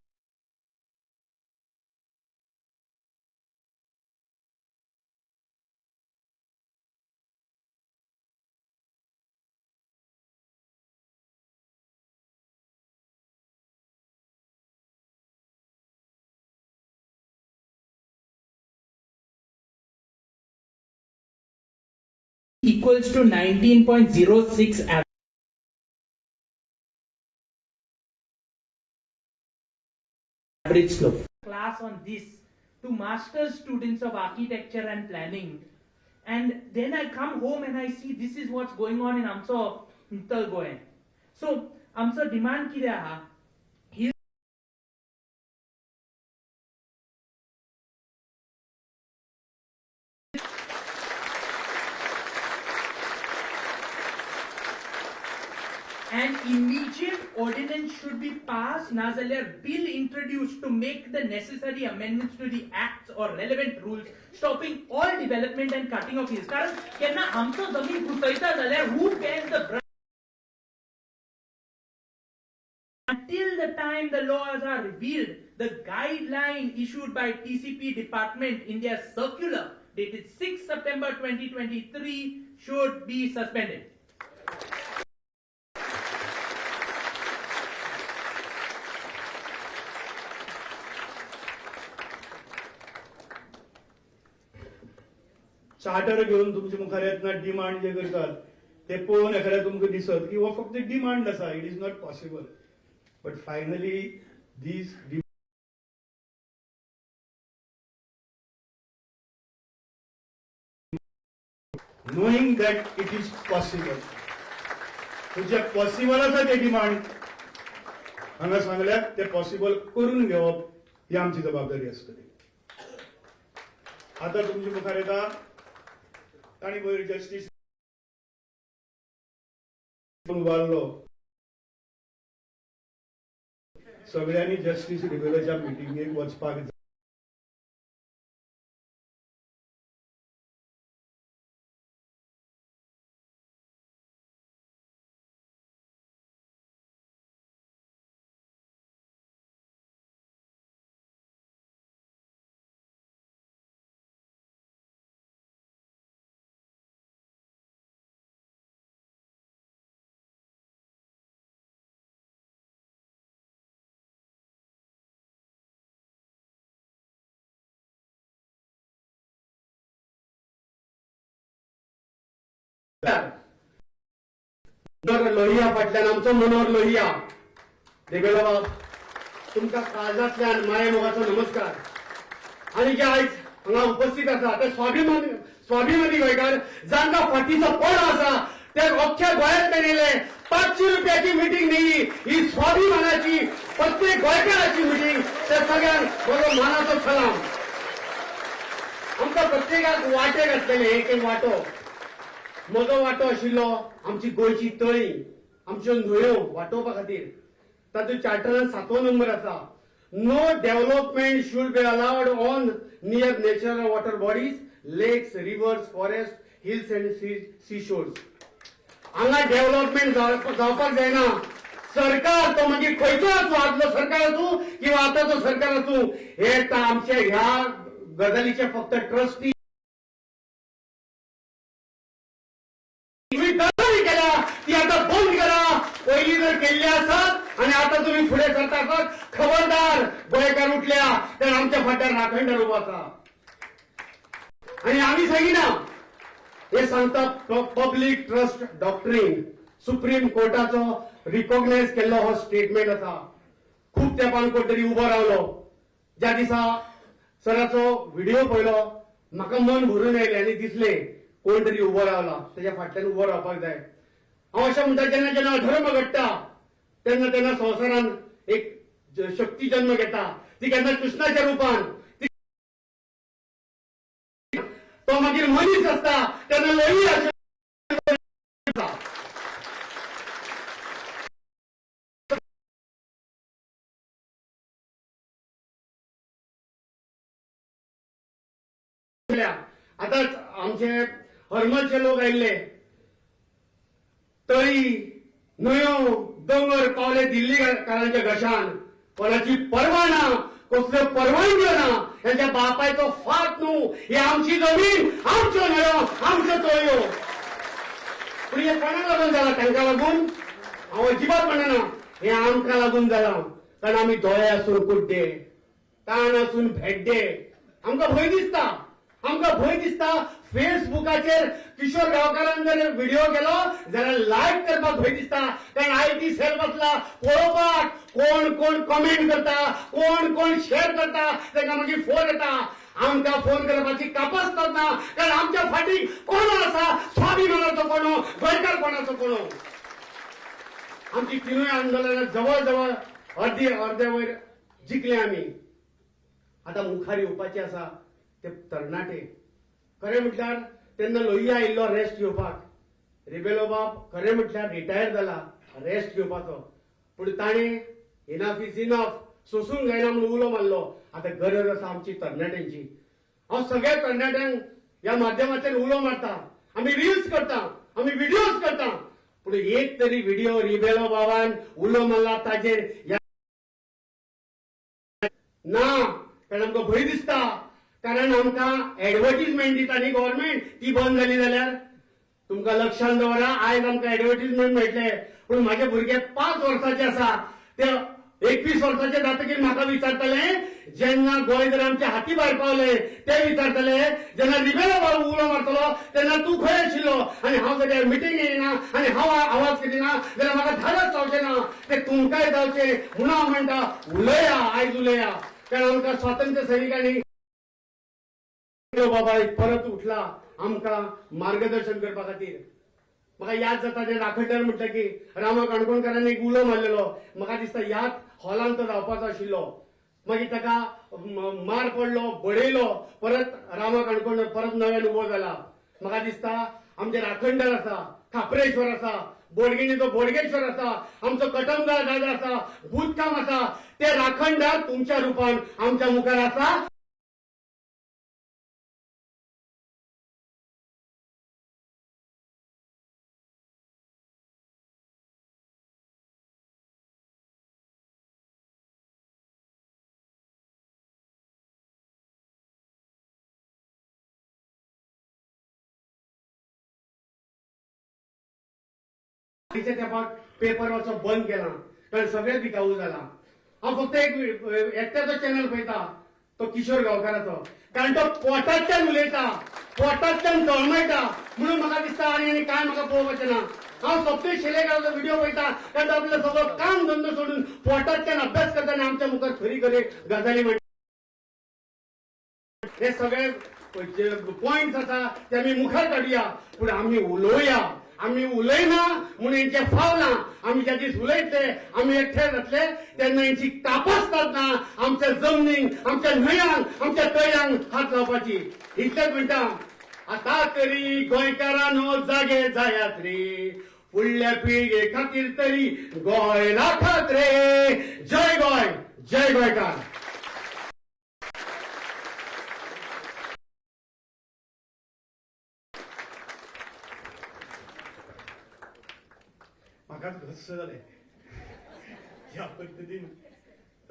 equals to 19.06 average slope. Class on this to master's students of architecture and planning. And then I come home and I see this is what's going on in आमचो उत्तर Goa. So आमचो demand कितें आहा? An immediate ordinance should be passed, nazalyar bill introduced to make the necessary amendments to the acts or relevant rules, stopping all development and cutting of hills. कारण केन्ना आमचो जमीन कुसयता जाल्यार who bears the brunt? Until the time the laws are revealed, the guideline issued by TCP department in their circular dated 6 September 2023 should be suspended. Charter घेवन तुमच्या मुखार येतना demand जे करतात ते पळोवन एखाद्या तुमकां दिसत की हो फक्त डिमांड आसा, it is not possible. But finally these knowing that it is possible, J possible आसा ते डिमांड हांगा सांगल्यात ते पॉसिबल करून घेवप ही आमची जबाबदारी आसतली. आतां तुमच्या मुखार येता तांणी वयर जस्टीस उबारलो, सगळ्यांनी जस्टीस रिबेलोच्या मिटिंगेक वचपाक जाय. मनोहर लोहिया फाटल्यान आमचो मनोहर लोहिया. रिबेलो बाब, तुमकां काळजांतल्यान माये मोगाचो नमस्कार. आनी जे आयज हांगा उपस्थित आसा ते स्वाभिमानी गोंयकार, जांकां फाटीचो पडो आसा, ते अख्ख्या गोंयांतल्यान येयले. 500 रुपयाची मिटींग न्ही, ही स्वाभिमानाची प्रत्येक गोंयकाराची मिटींग. ते सगळ्यांक म्हजो मानाचो सलाम. आमकां प्रत्येकाक वांटे घातलेले, एक एक वांटो. म्हजो वांटो आशिल्लो आमची गोंयची तळी, आमच्यो न्हंयो वाटोवपा खातीर. तातूंत चार्टरान 7वो नंबर आसा, no development should be allowed on near natural water bodies, lakes, rivers, forest, hills and sea shores. हांगा डेव्हलपमेंट जावपाक जायना. सरकार तो मागीर खंयचो आसूं, आदलो सरकार आसूं किंवा आतांचो सरकार आसूं, हे आमचे ह्या गजालीचे फक्त ट्रस्टी. तुम्ही गजाली केल्या ती आता बंद करा. पयलीं जर केल्ली आसत आनी आतां तुमी फुडें सरता आसत, खबरदार गोंयकार उठल्या तर आमच्या फाटल्यान राखणदार उबो आसा. आनी आमी सांगिना, हे सांगता पब्लीक ट्रस्ट डॉक्ट्रीन, सुप्रीम कोर्टाचो रिकॉग्नायज केल्लो हो स्टेटमेंट आसा. खूब तेंपान कोण तरी उबो रावलो. ज्या दिसा सराचो व्हिडिओ पळयलो, म्हाका मन भरून आयलें आनी दिसलें कोण तरी उबो रावला, तेज्या फाटल्यान उबो रावपाक जाय. हांव अशें म्हणटा, जेन्ना जेन्ना अधर्म घडटा तेन्ना तेन्ना संवसारान एक शक्ती जन्म घेता, ती केन्ना कृष्णाच्या रुपान, तो मागीर मनीस आसता तेन्ना लोही आसता. आतां आमचे हरमलचे लोक आयिल्ले, तळी, न्हंयो, दोंगर पावले दिल्लीकारांच्या घशान. कोणाची पर्वा ना, कसल्यो परवानग्यो ना. हेंच्या बापायचो फाट न्हू, ही आमची जमीन, आमच्यो न्हंयो, आमच्यो तळयो. पूण हें कोणाक लागून जालां? तांकां लागून? हांव अजिबात म्हणना, हें आमकां लागून जालां. कारण आमी दोळे आसून कुड्डे, कान आसून भेड्डे. आमकां भंय दिसता. आमकां भंय दिसता फेसबुकाचेर किशोर गांवकारान जर व्हिडिओ केलो जाल्यार लायक करपाक भंय दिसता, कारण IT sell बसला पळोवपाक कोण कोण कमेंट करता, कोण कोण शेअर करता, तांकां मागीर फोन येता. आमकां फोन करपाची कापसतात ना, कारण आमच्या फाटीक कोण आसा, स्वाभिमानाचो कोणो, गोंयकार कोणाचो कोणो. आमची तिनूय आंदोलनां जवळ जवळ अर्दी अर्दे वयर जिखले आमी. आतां मुखार येवपाचे आसा ते तरणाटे. खरें म्हटल्यार तेन्ना लोहिया आयिल्लो रेस्ट घेवपाक, रिबेलो बाब खरें म्हटल्यार रिटायर जाला रेस्ट घेवपाचो, पूण ताणें इनफ is enough सोसूंक जायना म्हणून उलो मारलो. आतां गरज आसा आमची तरणाट्यांची. हांव सगळ्या तरणाट्यांक ह्या माध्यमांतल्यान उलो मारता, आमी रिल्स करता, आमी व्हिडियोज करता, पूण एक तरी व्हिडिओ रिबेलो बाबान उलो मारला ताजेर ना, कारण आमकां भंय दिसता. कारण आमकां एडवर्टीजमेंट दिता न्ही गव्हर्मेंट, ती बंद जाली जाल्यार तुमकां लक्षांत दवरा, आयज आमकां एडवर्टीजमेंट मेळटले, पूण म्हाजे भुरगे 5 वर्साचे आसा, ते 21 वर्साचे जातकीर म्हाका विचारतले, जेन्ना गोंय जर आमच्या हाती भायर पावले ते विचारतले, जेन्ना रिबेलो बाब उलो मारतलो तेन्ना तूं खंय आशिल्लो, आनी हांव जर मिटींग येना आनी हांव आवाज करिना जाल्यार म्हाका धाडस जावचें ना, ते तुमकांय जावचें म्हणून हांव म्हणटा उलया, आयज उलया. कारण आमकां स्वातंत्र्य सैनिकांनी बाबा परत उठला आमकां मार्गदर्शन करपा खातीर. म्हाका याद जाता ते राखणदार म्हटलें की रामा काणकोणकारांनी एक उलो मारलेलो, म्हाका दिसता ह्याच हॉलान तो रावपाचो आशिल्लो, मागीर ताका मार पडलो, बडयलो, परत रामा काणकोणकार परत नव्यान उबो जाला. म्हाका दिसता आमचे राखणदार आसा, खापरेश्वर आसा, बोडगिणीचो बोडगेश्वर आसा, आमचो कटमगाळ दादा आसा, भूतकाम आसा, ते राखणदार तुमच्या रुपान आमच्या मुखार आसा. तेपाक पेपर वाचप बंद केला, कारण सगळें बिकाऊ जाला. हांव फक्त एक एकट्याचो चॅनल पळयता, तो किशोर गांवकाराचो, कारण तो पोटांतल्यान उलयता, पोटांतल्यान तळमळटा, म्हणून म्हाका दिसता आनी आनी कांय म्हाका पळोवपाचें ना. हांव सप्तेश शेलेकाराचो व्हिडिओ पळयता, कारण तो आपलो सगळो काम धंदो सोडून पोटांतल्यान अभ्यास करता आनी आमच्या मुखार खरी खरी गजाली म्हणटा. हे सगळे जे पॉयंट्स आसा ते आमी मुखार काडुया, पूण आमी उलोवया. आमी उलयना म्हणून हेंचें फावना. आमी ज्या दीस उलयतले, आमी एकठांय जातले, तेन्ना हेंची कापसतात ना आमच्या जमनीक, आमच्या न्हंयांक, आमच्या तळयांक हात लावपाची. इतलेंच म्हणटा, आतां तरी गोंयकारांनो जागे जायात रे, फुडल्या पिळगे खातीर तरी गोंय राखात रे. जय गोंय, जय गोंयकार. म्हाकाच घस्स जालें ज्या पद्दतीन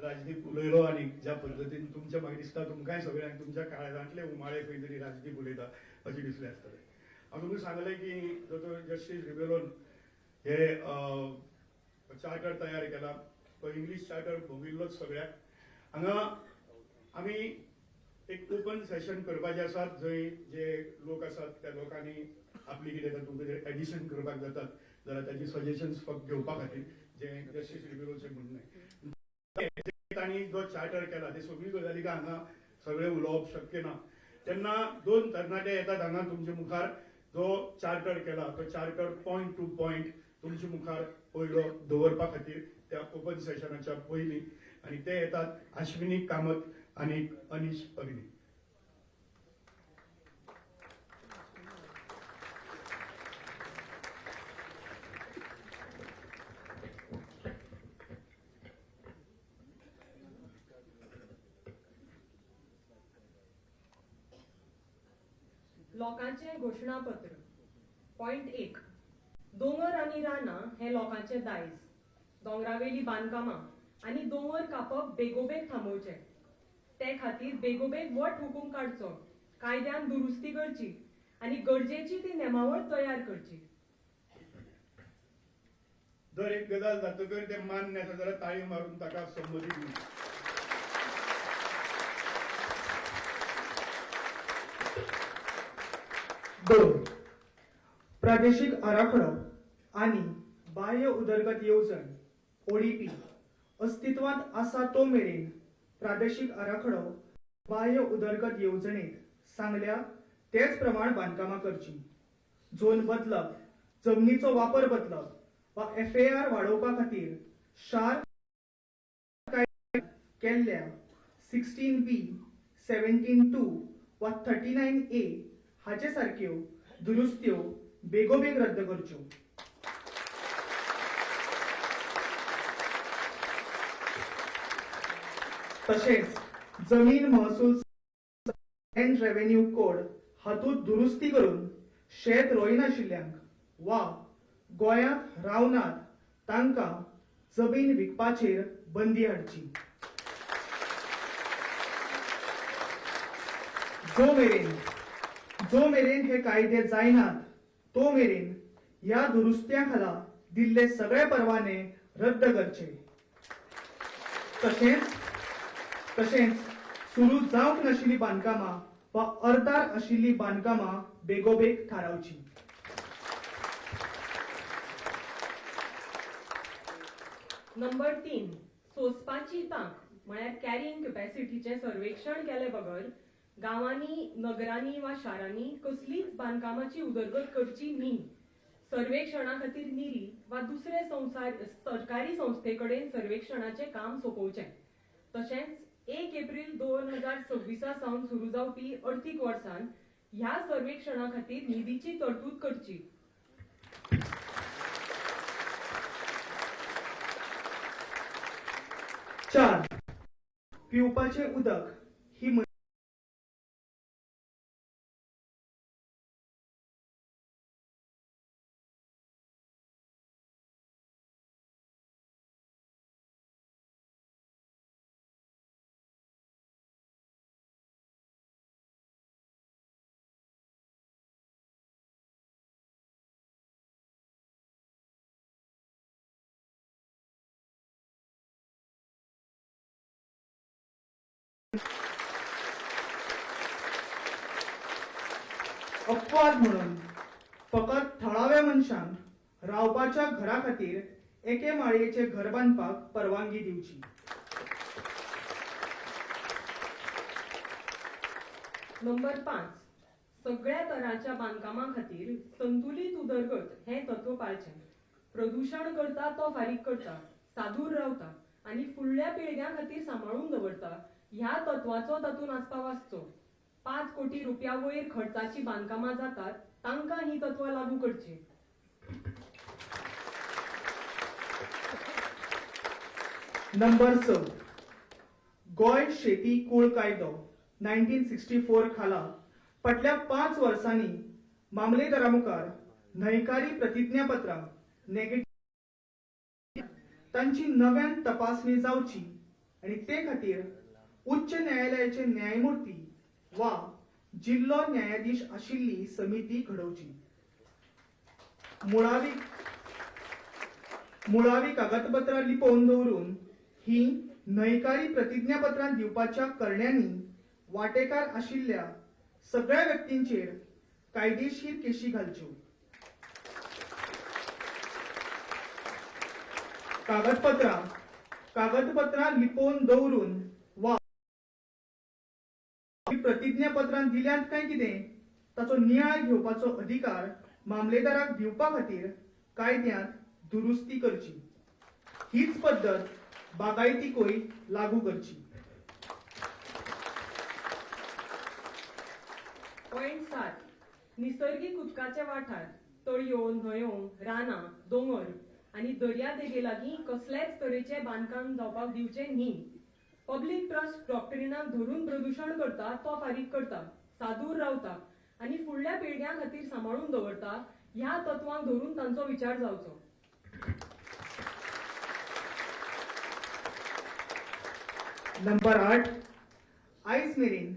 राजदीप उलयलो आनी ज्या पद्दतीन तुमच्या, म्हाका दिसता तुमकांय सगळ्यांक तुमच्या काळजांतले उमाळे खंय तरी राजदीप उलयता अशें दिसलें आसतलें. हांव तुमकां सांगलें की दोतोर जस्टीस रिबेलोन हे चार्टर तयार केला, तो इंग्लीश चार्टर भोगिल्लोच सगळ्याक. हांगा आमी एक ओपन सेशन करपाचें आसात, जंय जे लोक आसात त्या लोकांनी आपली कितें तातूंत एडिशन करपाक जातात जाल्यार ताची सजेशन्स फक्त घेवपा खातीर, जें जस्टीस रिबेलोचें म्हणणें. तांणी जो चार्टर केला ते सगळी गजाली हांगा सगळें उलोवप शक्य ना. तेन्ना 2 तरणाटे येतात हांगा तुमचे मुखार, जो चार्टर केला तो चार्टर पॉयंट टू पॉयंट तुमचे मुखार पयलो दवरपा खातीर त्या ओपन सेशनाच्या पयलीं, आनी ते येतात आश्विनी कामत आनी अनिश अग्नी. लोकांचें घोशणापत्र. पॉयंट 1. दोंगर आनी रानां हें लोकांचें दायज. दोंगरावेली बांदकामां आनी दोंगर कापप बेगोबेग थांबोवचें. ते खातीर बेगोबेग वट हुकूम काडचो, कायद्यान दुरुस्ती करची आनी गरजेची ती नेमावळ तयार करची. दर एक गजाल जातकर ते मान्य आसा जाल्यार ताळी मारून ताका संमती दिवची. दोन, प्रादेशीक आराखडो आनी बाह्य उदरगत येवजण ओडीपी अस्तित्वांत आसा तो मेरेन प्रादेशीक आराखडो बाह्य उदरगत येवजणेंत सांगल्या तेच प्रमाण बांदकामां करचीं. झोन बदलप, जमनीचो वापर बदलप वा एफएआर वाडोवपा खातीर शार केल्ल्या 16B, 17(2) वा 39A हाचे सारक्यो दुरुस्त्यो बेगोबेग रद्द करच्यो. तशेंच जमीन महसूल लँड रेव्हेन्यू कोड हातूंत दुरुस्ती करून शेत रोयनाशिल्ल्यांक वा गोंयांत रावनात तांकां जमीन विकपाचेर बंदी हाडची. जो मेरेन हे कायदे जायनात तो मेरेन ह्या दुरुस्त्यां खाला दिल्ले सगळे परवाने रद्द करचे. तशेंच सुरू जावंक नाशिल्ली बांदकामां वा अर्दार आशिल्ली बांदकामां बेगोबेग थारावची. नंबर 3, सोंसपाची तांक म्हळ्यार कॅरिंग कॅपॅसिटीचें सर्वेक्षण केले बगर गांवांनी, नगरांनी वा शारांनी कसलीच बांदकामाची उदरगत करची न्ही. सर्वेक्षणा खातीर निरी वा दुसरे सरकारी संस्थे कडेन सर्वेक्षणाचें काम सोंपोवचें. तशेंच 1 एप्रील 2026 सावन सुरू जावपी अर्थीक वर्सान ह्या सर्वेक्षणा खातीर निधीची तरतूद करची. चार, पिवपाचें उदक ही अपवाद म्हणून फकत थळाव्या मनशांक रावपाच्या घरा खातीर एके माळयेचें घर बांदपाक परवानगी दिवची. नंबर 5, सगळ्या तरांच्या बांदकामां खातीर संतुलीत उदरगत हें तत्व पाळचें. प्रदुशण करता तो फारीक करता, सादूर रावता आनी फुडल्या पिळग्यां खातीर सांबाळून दवरता ह्या तत्वाचो तातूंत आस्पाव आसचो. 5 कोटी रुपया वयर खर्चाची बांदकामां जातात तांकां ही तत्वां लागू करची. नंबर 6, गोंय शेती कूळ कायदो 1964 खाला फाटल्या 5 वर्सांनी मामलेदारा मुखार न्हयकारी प्रतिज्ञापत्रां नेगेटिव्ह तांची नव्यान तपासणी जावची आनी ते खातीर उच्च न्यायालयाचे न्यायमूर्ती वा जिल्लो न्यायाधीश आशिल्ली समिती घडोवची. मुळावी कागदपत्रां लिपोवन दवरून ही न्हयकारी प्रतिज्ञापत्रां दिवपाच्या करण्यांनी वांटेकार आशिल्ल्या सगळ्या व्यक्तींचेर कायदेशीर केशी घालच्यो. कागदपत्रां लिपोवन दवरून वा प्रतिज्ञापत्रां दिल्यांत काय कितें ताचो नियाळ घेवपाचो अधिकार मामलेदाराक दिवपा खातीर कायद्यांत दुरुस्ती करची. हीच पद्दत बागायतीकूय लागू करची. पॉयंट 7, निसर्गीक उदकाचे वाठार, तळयो, न्हंयो, रानां, दोंगर आनी दर्या देगे लागीं कसलेच तरेचें बांदकाम जावपाक दिवचें न्ही. पब्लीक ट्रस्ट डॉक्ट्रिनाक धरून प्रदुशण करता तो फारीक करता, सादूर रावता आनी फुडल्या पिळग्यां खातीर सांबाळून दवरता ह्या तत्वांक धरून तांचो विचार जावचो. नंबर 8, आयज मेरेन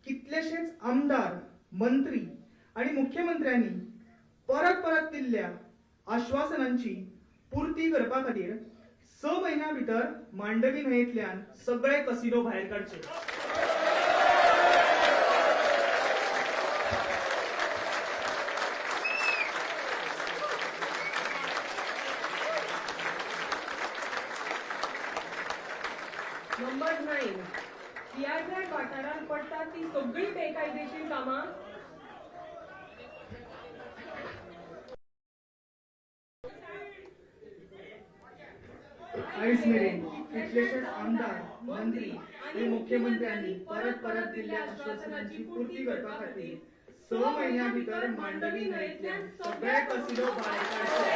कितलेशेच आमदार, मंत्री आनी मुख्यमंत्र्यांनी परत परत दिल्ल्या आश्वासनांची पुर्ती करपा खातीर 6 म्हयन्यां भितर मांडवी न्हंयेंतल्यान सगळे कसिनो भायर काडचे. सगळीं बेकायदेशीर कामां आयज मेरेन कितलेशेच आमदार, मंत्री आनी मुख्यमंत्र्यांनी परत परत दिल्ल्या आश्वासनांची पूर्ती करपा खातीर 6 म्हयन्यां भितर मांडवी न्हंयेंतल्यान सगळे कसिनो भायर काडचे.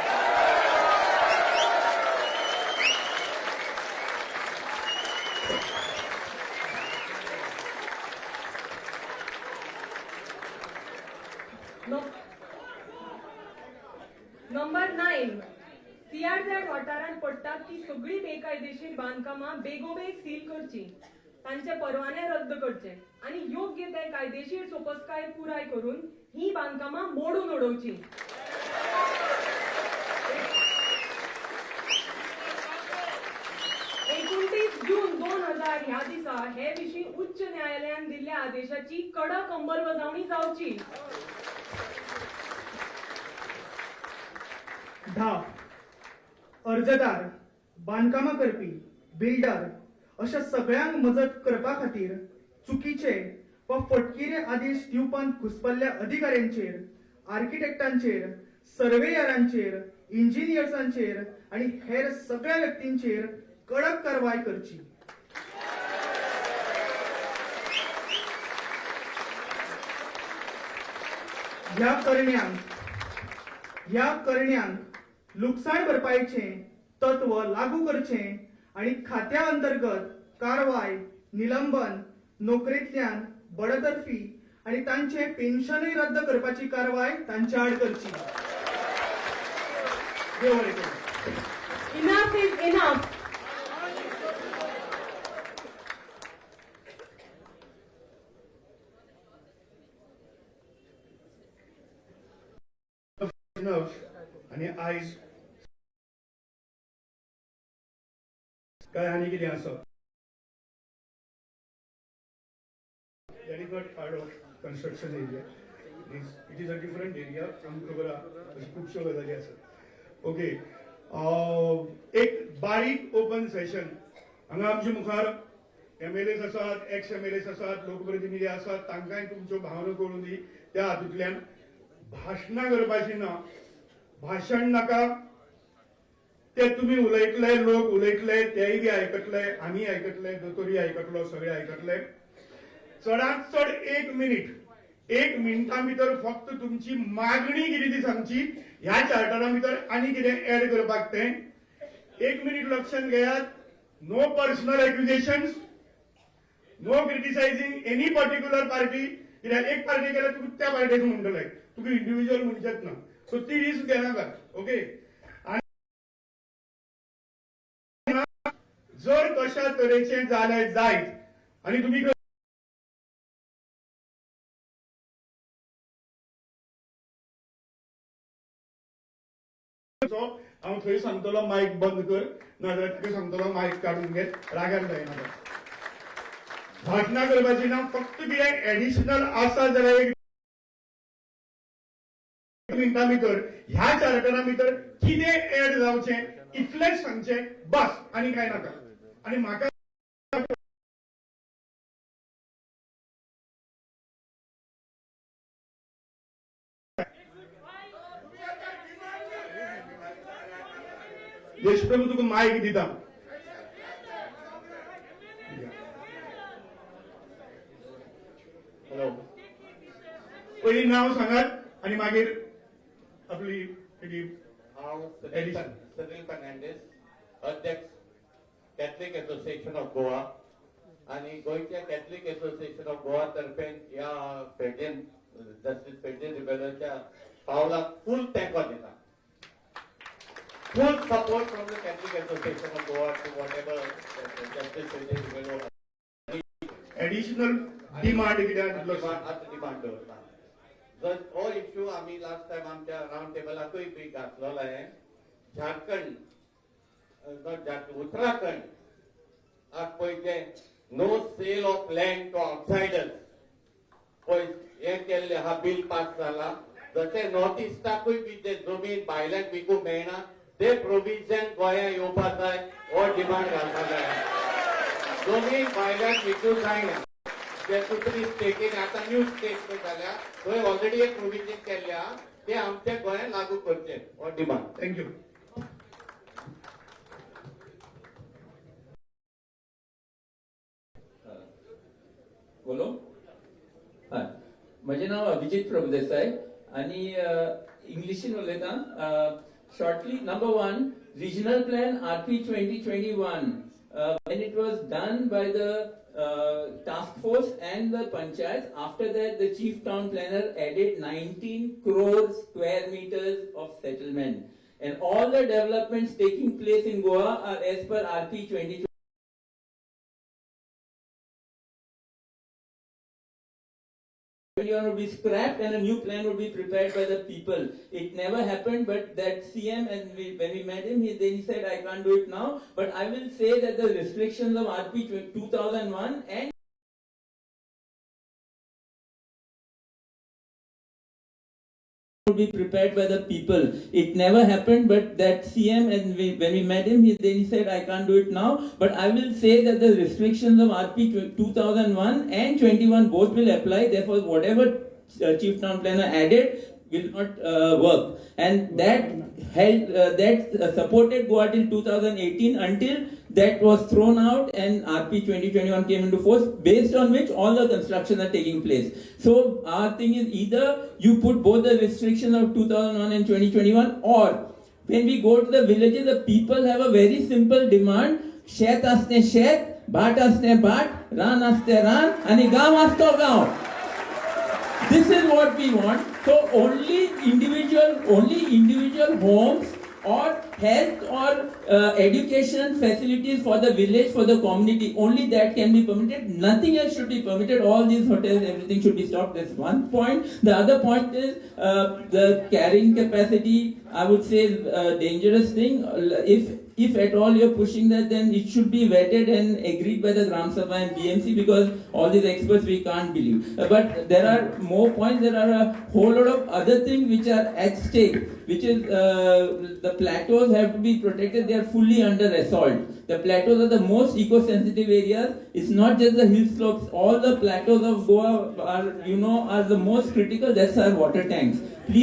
नंबर 9, सीआरझॅड वाठारांत पडटात ती सगळीं बेकायदेशीर बांदकामां बेगोबेग सील करची, तांचे परवाने रद्द करचे आनी योग्य ते कायदेशीर सोपस्काय पुराय करून ही बांदकामां मोडून उडोवची. 29 जून 2000 ह्या दिसा हे विशीं उच्च न्यायालयान दिल्ल्या आदेशाची कडक अंमलबजावणी जावची. 10, अर्जदार, बांदकामां करपी, बिल्डर अशा सगळ्यांक मजत करपा खातीर चुकीचे वा फटकिरे आदेश दिवपांत घुसपल्ल्या अधिकाऱ्यांचेर, आर्किटेक्टांचेर, सर्वेयरांचेर, इंजिनियर्सांचेर आनी हेर सगळ्या व्यक्तींचेर कडक कारवाय करची. ह्या करण्यांक लुकसाण भरपायेचें तत्व लागू करचें आनी खात्या अंतर्गत कारवाय, निलंबन, नोकरेंतल्यान बडतर्फी आनी तांचें पेन्शनूय रद्द करपाची कारवाय तांचे आड करची. देव बरें करूं. Enough is enough. आनी आयज काय आनी कितें आसा, that is not part of construction area, it is a different area. आमकां खबर आहा अश्यो खुबश्यो गजाली आसात. ओके, एक बारीक ओपन सेशन हांगा आमच्या मुखार एमएलएस आसात, एक्स एमएलएस आसात, लोकप्रतिनिधी आसात, तांकांय तुमच्यो भावना कळूं दी. त्या हातूंतल्यान भाशणां करपाची ना, भाशण नाका, ते तुमी उलयतले, लोक उलयतले, तेय बी आयकतले, आमी आयकतले, दोतोरूय आयकतलो, सगळे आयकतले. चडांत चड 1 मिनीट, 1 मिनटा भितर फक्त तुमची मागणी कितें ती सांगची, ह्या चार्टरा भितर आनी कितें एड करपाक तें 1 मिनीट लक्षांत घेयात. No personal accusations, no criticising any particular party. कित्याक एक पार्टी केल्यार तुका त्या पार्टीक म्हणटले, तुका इंडिव्हिज्युअल म्हणचेच ना, सो ती रिस्क घेनाका. ओके, आनी जर कशा तरेचें जालें जायत आनी तुमी हांव थंय सांगतलो मायक बंद कर, नाजाल्यार तुका सांगतलो मायक काडून घे, रागार जायना. भाशणां करपाची ना, फक्त कितें एडिशनल आसा जाल्यार 1 मिनटा भितर ह्या चार्टरा भितर कितें एड जावचें इतलेंच सांगचें बस, आनी कांय नाका. आनी म्हाका देशप्रभू तुका मायक दिता. हॅलो, पयलीं नांव सांगात आनी मागीर आपली. हांव सुनील फर्नांडीस, अध्यक्ष कॅथलिक एसोसिएशन ऑफ गोवा आनी गोंयच्या कॅथलिक एसोसिएशन ऑफ गोवा तर्फे ह्या फेर्दीन जस्टीस फेर्दीन रिबेलोच्या पावलाक फूल तेंको दिता. Full support from the Catholic Association of Goa to whatever Justice Ferdinand Rebello additional demand कितें डिमांड दवरता. जर हो इश्यू आमी लास्ट टायम आमच्या रावंड टेबलाकूय बी घातलेलो आहे. झारखंड, not Jharkhand, Uttarakhand आज पळय ते no sale of land to outsiders पळय हें केल्लें आहा, बील पास जाला. जशें नॉर्थ इस्टाकूय बी ते जमीन भायल्यांक विकूंक मेळना ते प्रोविजन गोंयांत येवपा जाय, हो डिमांड घालपा जाय. जमीन भायल्यांक विकूंक जायना. जे दुसरी स्टेटीन आतां न्यू स्टेट जाल्या थंय ऑलरेडी एक प्रोविजन केल्लें आहा ते आमच्या गोंयांत लागू करचें हो डिमांड. Thank you. बोलो. हय, म्हजें नांव अभिजीत प्रभुदेसाय आनी इंग्लिशीन उलयता shortly. Number one, regional plan RP 2021, when it was done by the task force and the panchayat, after that the chief town planner added 19 crore square meters of settlement, and all the developments taking place in Goa are as per RP 2021 would be scrapped and a new plan would be prepared by the people. It never happened, but that CM, and when we met him, then he said, I can't do it now. But I will say that the restrictions of RP 2001 and would be prepared by the people. It never happened, but that CM, and when we met him, then he said, I can't do it now. But I will say that the restrictions of RP 2001 and 21 both will apply. Therefore, whatever chief town planner added will not work. And that held, that supported Goa till 2018, until that was thrown out and RP 2021 came into force, based on which all the constructions are taking place. So our thing is, either you put both the restrictions of 2001 and 2021, or when we go to the villages, the people have a very simple demand: शेत आसतें शेत, भाट आसतें भाट, रान आसतें रान, आनी गांव आसतो गांव. This is what we want. So only individual homes or health or education facilities for the village, for the community, only that can be permitted. Nothing else should be permitted. All these hotels, everything should be stopped. That's one point. The other point is the carrying capacity, I would say, is a dangerous thing. If at all you're pushing that, then it should be vetted and agreed by the Gram Sabha and BMC, because all these experts we can't believe. But there are more points. There are a whole lot of other things which are at stake, which is the plateaus have to be protected. They are fully under assault. The plateaus are the most eco-sensitive areas. It's not just the hill slopes. All the plateaus of Goa are the most critical. That's our water tanks. Please.